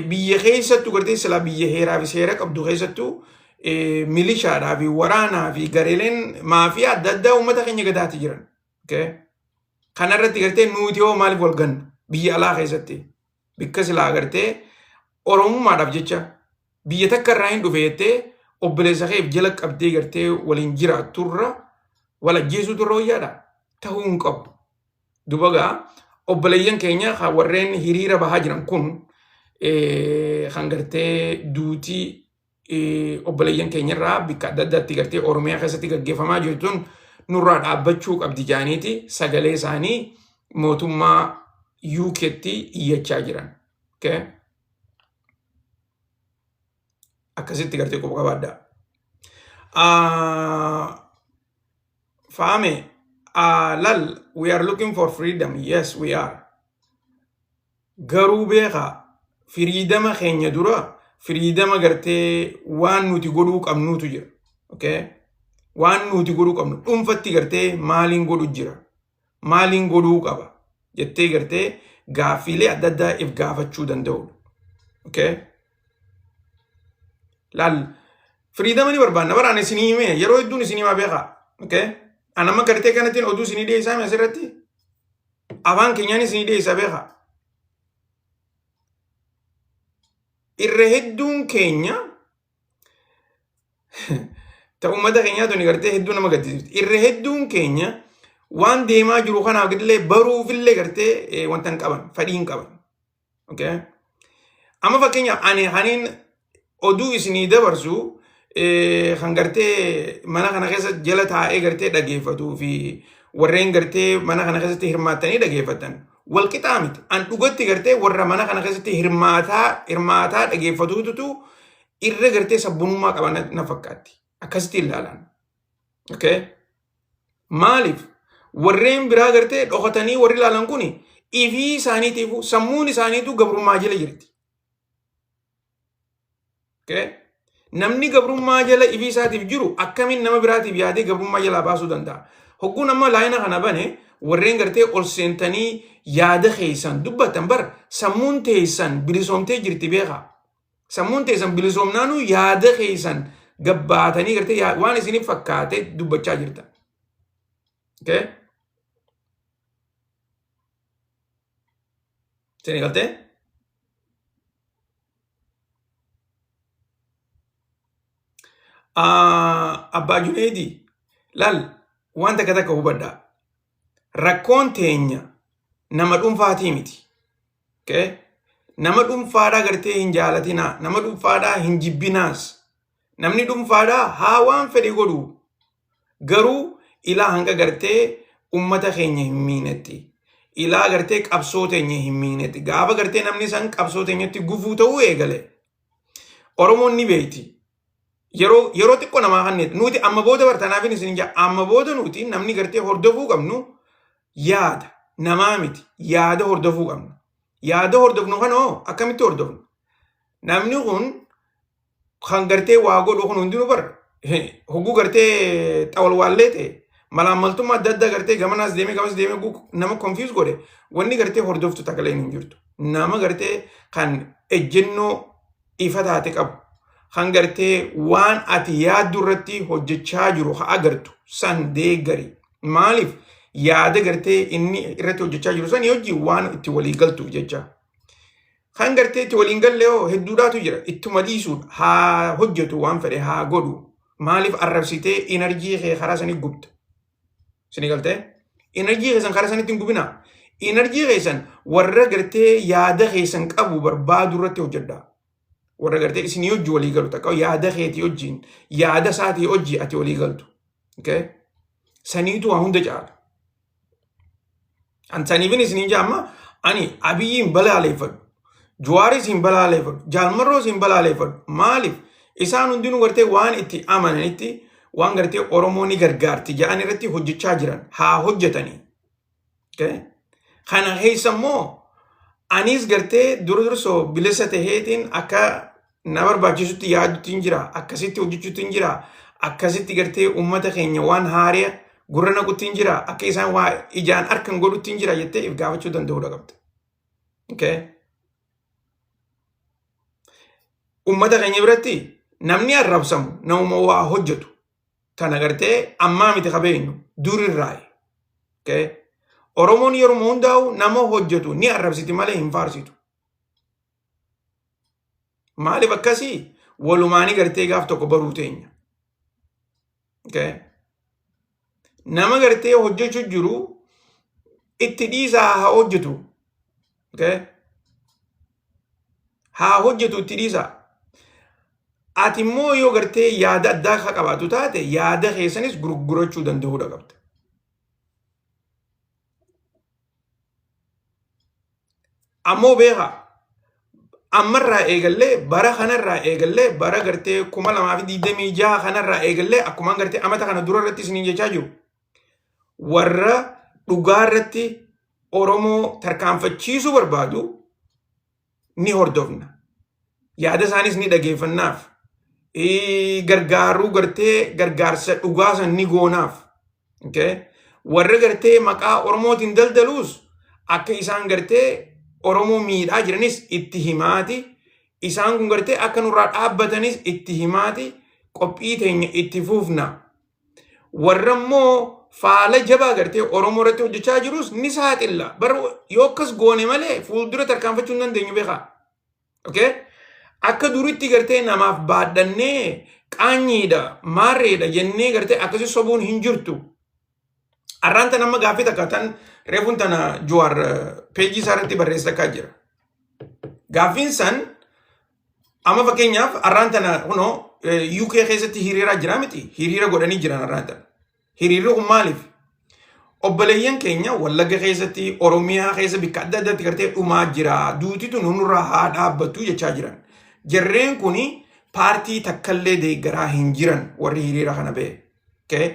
biyya keessattuu gartee silaa biyya heeraa fi seera qabdu keessattuu milishaadhaa fi waraanaa fi gareeleen maafiyaa adda addaa uummata keenya gadaati jiran. Okay? Kanarratti gartee nuti hoo maaliif wal ganna biyya alaa keessatti? Bikka silaa gartee Oromummaadhaaf jecha biyya takka irraa hin dhufe jettee obboleessa keef jala qabdee gartee waliin jiraatturra wal ajjeesuutu irra wayyaadha. Ta'uu hin qabu. Duba gaa obboleeyyan keenya kan warreen hiriira bahaa jiran kun kan gartee duutii obboleeyyan keenya irraa bakka adda addaatti gartee Oromiyaa keessatti gaggeeffamaa jirtuun nurraa dhaabbachuu qabdi jaaniiti sagalee isaanii mootummaa UKtti iyyachaa jiran. Okay? Akkasitti gartee quba qabaadhaa. Faame, lal, we are looking for freedom. Yes, we are. Garuu beekaa, freedom keenya dura freedom gartee waan nuti godhuu qabnuutu jira. Okay? Waan nuti godhuu qabnu dhuunfatti gartee maaliin godhu jira? Maaliin godhuu qaba? Jettee gartee gaaffiilee adda addaa if gaafachuu danda'udha. Okay? Laal, freedom ni barbaanna baraan isinii himee yeroo hedduun isinii himaa beekaa. Okay? Anamma gartee kanattiin oduu isinii dhiyeessaa mi asirratti? Afaan keenyaan isinii dhiyeessaa beekaa. Irra hedduun keenya ta uummata keenyaa tuni gartee hedduu nama gaddisiifti. Irra hedduun keenya Waan deemaa jiru kanaaf illee baruufillee gartee wanta hin qaban, fedhii hin qaban. Okay? Amma fakkeenyaaf ani haniin oduu isinii dabarsu kan gartee mana kana keessa jala taa'ee gartee dhageeffatuu fi warreen gartee mana kana keessatti hirmaattanii dhageeffatan wal qixaa miti. An dhugatti gartee warra mana kana keessatti hirmaataa dhageeffatuutu irra gartee sabbonummaa qaban na fakkaatti. Akkasitti ilaalan. Okay? Maaliif? Warreen biraa gartee dhokatanii warri ilaalan kun ifii isaaniitiif sammuun isaaniitu gabrummaa jala jirti. Okay? Namni gabrummaa jala ifii isaatiif jiru akkamiin nama biraatiif yaadee gabrummaa jalaa baasuu danda'a? Hogguun amma laayina kana bane warreen gartee ol seentanii yaada keessan dubbattan bar sammuun teessan bilisoomtee jirti beekaa. Sammuun teessan bilisoomnaanuu yaada keessan gabbaatanii gartee waan isiniif fakkaate dubbachaa jirtan. Okay? Isin galtee? Abbaa Juneedii laal waan takka takka hubadhaa. Rakkoon teenya nama dhuunfaatii miti. Okay? Nama dhuunfaadhaa gartee hin jaalatinaa. Nama dhuunfaadhaa hin jibbinaas. Namni dhuunfaadhaa haa waan fedhe godhu. Garuu ilaa hanga gartee ummata keenya hin miinetti. Ilaa gartee qabsoo teenya hin miinetti. Gaafa gartee namni san qabsoo teenyatti gufuu ta'uu eegale. Oromoon ni beekti. Yeroo xiqqoo namaa kanneeti. Nuti amma booda bartanaafin isin jaa amma booda nuti namni gartee hordofuu qabnu yaada namaa miti. Yaada hordofuu qabna. Yaada hordofnu kana hoo akkamitti hordofna? Namni kun kan gartee waa godhu kun hundinuu bar hogguu gartee xawalwaallee ta'e malaammaltummaa adda addaa gartee gamanaas deemee gamas deemee hogguu nama confuse godhe wanni gartee hordoftu takaleen hin jirtu. Nama gartee kan ejjennoo ifa taate qabu kan gartee waan ati yaaddu irratti hojjechaa jiru haa agartu san deeggari. Maaliif yaada gartee inni irratti hojjechaa jiru san hojii waan itti walii galtuuf jecha. Kan gartee itti waliin galle hoo hedduudhaatu jira. Ittuma dhiisuudha. Haa hojjetu waan fedhe haa godhu. Maaliif arrabsitee inarjii kee karaa sanii gubda? Isinii galtee? Inarjii keessan karaa sanitti hin gubinaa. Inarjii keessan warra gartee yaada keessan qabu barbaadu irratti hojjedhaa. Warra gartee isinii hojii walii galu takka yaada keetii wajjin yaada isaatii hojii ati walii galtu. Okay? Saniitu waa hunda caala. An saniifin isiniin jaa amma ani Abiyyiin balaaleeffadhu. Juwaaris hin balaaleeffadhu. Jaalmarroos hin balaaleeffadhu. Maaliif? Isaan hundinuu gartee waan itti amananitti waan gartee Oromoo ni gargaarti jedhan irratti hojjechaa jiran haa hojjetanii. Okay? Kana keessa immoo anis gartee dura dursoo bilisa taheetiin akka na barbaachisutti yaadutti hin jira akkasitti hojjechuutti hin jira akkasitti gartee uummata keenya waan haariya gurra naqutti hin jira akka isaan waa ijaan arkan godhutti hin jira jettee if gaafachuu danda'uudha qabda. Okay? Uummata keenya biratti namni arrabsamu namuma waa hojjetu tana gartee ammaa miti qabeenyu durirraayi. Okay? Oromoon yeruma hundaa'u nama hojjetu ni arrabsiti malee hin faarsitu. Maaliif akkasii walumaanii gartee gaaf tokko baruu teenya. Okay? Nama gartee hojjechuu jiru itti dhiisaa haa hojjetu. Okay? Haa hojjetu itti dhiisaa. Ati immoo yoo gartee yaada addaa akka qabaatu taate yaada keessanis gurgurachuu danda'uudha qabda. Ammoo beekaa ammarraa eegallee bara kanarraa eegallee bara gartee 2026 kanarraa eegallee akkumaan gartee amata kana dura irratti isiniin jechaa jiru. Warra dhugaa irratti Oromoo tarkaanfachiisuu barbaadu ni hordofna. Yaada isaanis ni dhageeffannaaf. Gargaaruu gartee gargaarsa dhugaa san ni goonaaf. Okay? Warra gartee maqaa Oromootiin daldaluus akka isaan gartee Oromoo miidhaa jiranis itti himaati. Isaan kun gartee akka nurraa dhaabbatanis itti himaati. Qophii teenya itti fufna. Warra immoo faala jabaa gartee Oromoo irratti hojjechaa jirus ni saaxilla. Bara yoo akkas goone malee fuuldura tarkaanfachuu hin dandeenyu beekaa. Okay? Akka duritti gartee namaaf baadhannee qaanyiidha, maarreedha jennee gartee akkasii sobuun hin jirtu. Arraan tan amma gaaffii takka tan reefuun tana Jawaar peejii isaa irratti barreessa takkaa jira. Gaaffiin san amma fakkeenyaaf arraan tana kunoo UK keessatti hiriiraa jira miti, hiriira godhanii jiran arraan tana. Hiriirri kun maaliif? Obboleeyyan keenya Wallagga keessatti, Oromiyaa keessa bakka adda addaatti gartee dhumaa jira. Duuti tun nurraa haa dhaabbattu jechaa jiran. Jarreen kuni paartii takkallee deeggaraa hin jiran warri hiriira kana bahe. Okay?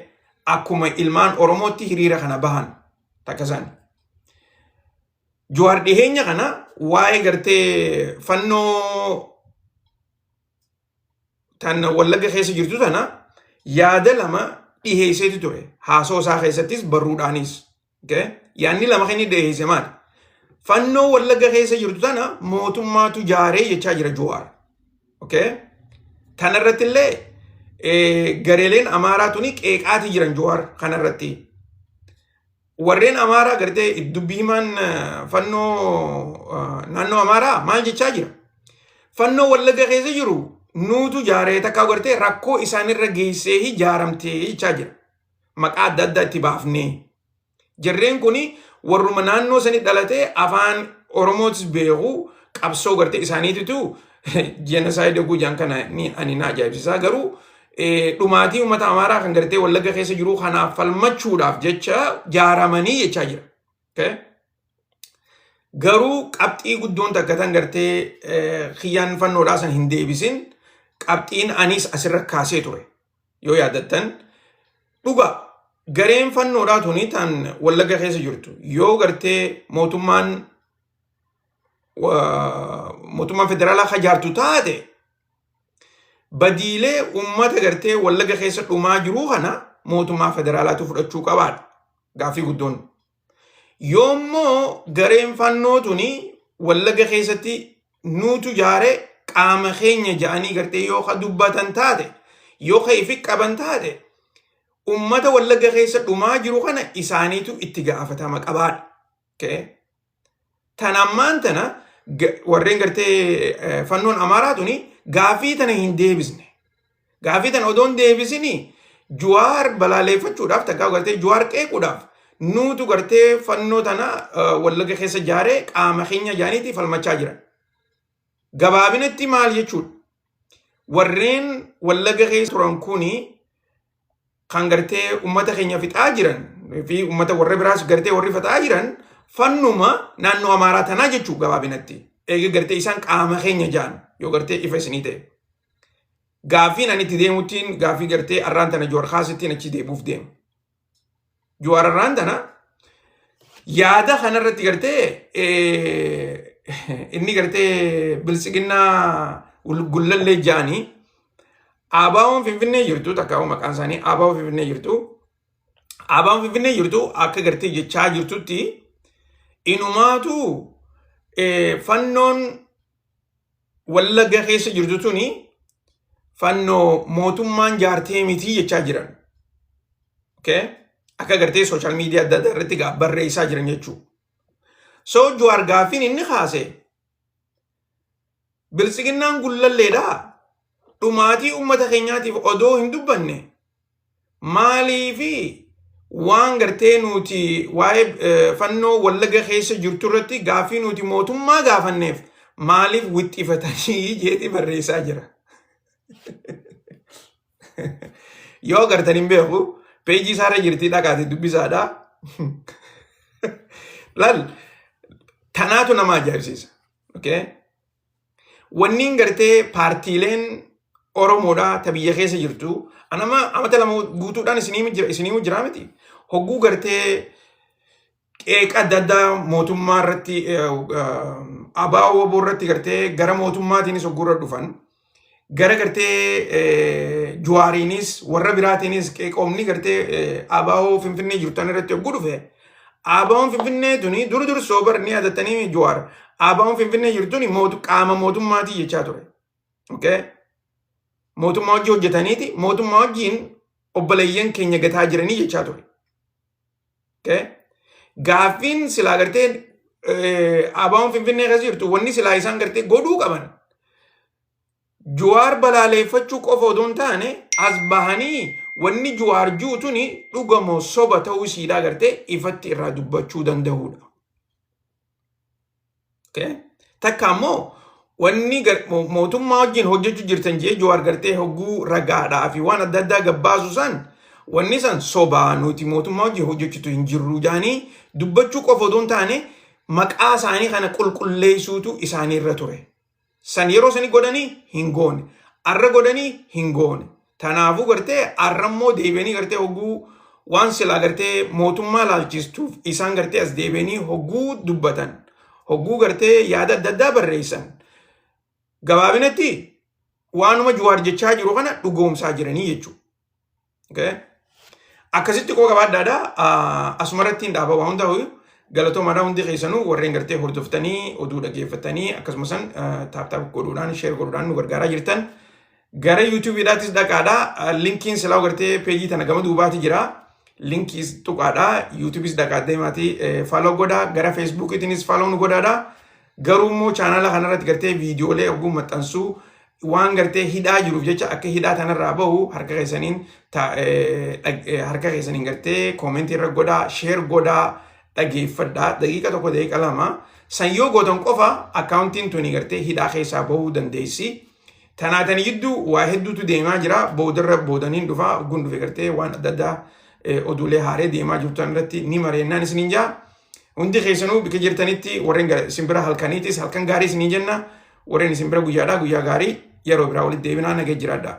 Akkuma ilmaan Oromootti hiriira kana bahan takka isaan. Jawaar dhiheenya kana waa'ee gartee fannoo tan Wallagga keessa jirtu tana yaada lama dhiheesseeti ture. Haasoo isaa keessattis barruudhaanis. Okay? Yaadni lama kan inni dhiheesse maali? Fannoo Wallagga keessa jirtu tana mootummaatu jaaree jechaa jira Jawaar. Okay? Tanarratti illee gareeleen Amaaraa tuni qeeqaati jiran Jawaar kanarratti. Warreen Amaaraa gartee dubbii himaan fannoo naannoo Amaaraa maal jechaa jira? Fannoo Wallagga keessa jiru nuutu jaaree takkaa gartee rakkoo isaanirra geessee ijaaramtee jechaa jira. Maqaa adda addaa itti baafnee. Jarreen kuni warruma naannoo sanii dhalatee afaan Oromootis beeku, qabsoo gartee isaaniititu genocide guyyaan kana ni ani na ajaa'ibsiisaa, garuu dhumaatii uummata Amaaraa kan gartee Wallagga keessa jiru kanaaf falmachuudhaaf jecha jaaramanii jechaa jira. Okay? Garuu qabxii guddoon takka tan gartee kiyyaan fannoodhaa san hin deebisin, qabxiin anis asirra kaasee ture. Yoo yaadattan, dhuga gareen fannoodhaa tuni tan Wallagga keessa jirtu yoo gartee mootummaan federaalaa kajaartu taate, badiilee uummata gartee Wallagga keessa dhumaa jiruu kana mootummaa federaalaatu fudhachuu qabaadha. Gaaffii guddoon. Yoommoo gareen fannoo tuni Wallagga keessatti nuutu jaaree qaama keenya ja'anii gartee yoo ka dubbatan taate, yoo ka ifi qaban taate, uummata Wallagga keessa dhumaa jiru kana isaaniitu itti gaafatama qabaadha. Okay? Tan ammaan tana warreen gartee fannoon Amaaraa tuni gaafii tana hin deebisne. Gaafii tana odoon deebisini Juwaar balaaleeffachuudhaaf takkaa gartee Juwaar qeequudhaaf nuutu gartee fannoo tana Wallagga keessa jaaree qaama keenya jaaniitii falmachaa jiran. Gabaabinatti maal jechuudha? Warreen Wallagga keessa turan kuni kan gartee uummata keenya fixaa jiran fi uummata warra biraas gartee warri fixaa jiran fannuma naannoo Amaaraa tanaa jechuu gabaabinatti. Eega gartee isaan qaama keenya jaan yoo gartee ifa isinii ta'e. Gaaffiin ani itti deemuttiin gaaffii gartee arraan tana Jawaar kaasittiin achi deebuuf deema. Jawaar arraan tana yaada kanarratti gartee inni gartee biltsiginnaa gullallee jaanii ABO'n Finfinnee jirtu, takka maqaan isaanii ABO Finfinnee jirtu. ABO'n Finfinnee jirtu akka gartee jechaa jirtutti inumaatu fannoon Wallagga keessa jirtu tuni fannoo mootummaan jaartee mitii jechaa jiran. Okay? Akka gartee social media adda addaa irratti barreessaa jiran jechuudha. So Jawaar gaaffiin inni kaase, biltsiginnaan gullalleedhaa dhumaatii uummata keenyaatiif odoo hin dubbanne maaliifi waan gartee nuti waa'ee fannoo Wallagga keessa jirtu irratti gaaffii nuti mootummaa gaafanneef maaliif wixxifatanii jeeti barreessaa jira. Yoo agartan hin beeku, peejii isaarra jirti, dhaqaati dubbisaadha. Lal tanaatu nama ajaa'ibsiisa. Okay? Wanniin gartee paartiileen Oromoodhaa ta biyya keessa jirtu anama amata 2 guutuudhaan isinii jira miti. Hogguu gartee qeeqa adda addaa mootummaa irratti, ABO WBO irratti gartee gara mootummaatiinis hogguu irra dhufan, gara gartee Juwaariinis warra biraatiinis qeeqoomni gartee ABO Finfinnee jirtan irratti hogguu dhufe, ABO'n Finfinnee tuni dur dur soobar ni yaadattanii, Juwaar ABO'n Finfinnee jirtuni qaama mootummaatii jechaa ture. Okay? Mootummaa hojii hojjetaniiti mootummaa wajjiin obboleeyyan keenya gataa jiranii jechaa ture. Okay? Gaaffiin silaa gartee ABO'n Finfinnee keessa jirtu wanni silaa isaan gartee godhuu qaban Juwaar balaaleeffachuu qofa odoo hin taane as bahanii Wanni Jawaar jiru tuni dhugamoo soba ta'uu isiidhaa gartee ifatti irraa dubbachuu danda'uudha. Okay? Takka ammoo wanni mootummaa wajjin hojjechuu jirtan jee Jawaar gartee hogguu ragaadhaa fi waan adda addaa gabbaasu san, wanni san sobaa, nuti mootummaa wajjin hojjechuutu hin jirru jaanii dubbachuu qofa odoo hin taane, maqaa isaanii kana qulqulleessuutu isaaniirra ture. San yeroo sani godhanii hin goone. Arra godhanii hin goone. Tanaafuu gartee arrammoo deebi'anii gartee hogguu waan silaa gartee mootummaa laalchistuuf isaan gartee as deebi'anii hogguu dubbatan, hogguu gartee yaada adda addaa barreessan. Gabaabinatti waanuma Jawaar jechaa jiru kana dhugoomsaa jiranii jechuudha. Okay? Akkasitti qoo qabaadhaadha. Asumarratti hin dhaaba. Waan hundaa'u galatoomaadha hundi keessanuu, warreen gartee hordoftanii, oduu dhaggeeffatanii, akkasumas tap tap godhuudhaan, share godhuudhaan nu gargaaraa jirtan. Gara YouTubeiidhaatis dhaqaadha. Linkiin silaa gartee peejii tana gama duubaati jira. Linkiis tuqaadha. YouTubeis dhaqaa deemaatii follow godhaa. Gara Facebookiitiinis follow nu godhaadha. Garuu immoo chaanala kanarratti gartee viidiyoolee oguu maxxansuu waan gartee hidhaa jiruuf jecha, akka hidhaa tanarraa bahu harka keessaniin gartee commentii irra godhaa, share godhaa, dhageeffadhaa daqiiqa 1, daqiiqa 2. San yoo gootan qofa accountiin tuni gartee hidhaa keessaa bahuu dandeessi. Tanaatanii gidduu waa hedduutu deemaa jira. Boodarra boodaniin dhufaa, ogguun dhufe gartee waan adda addaa oduulee haaree deemaa jirtu irratti ni mareennaan isiniin jaa. Hundi keessanuu bikka jirtanitti, warreen isin bira halkaniitis halkan gaarii isiniin jenna. Warreen isin bira guyyaadhaa guyyaa gaarii. Yeroo biraa walitti deebinaa, nagee jiraadha.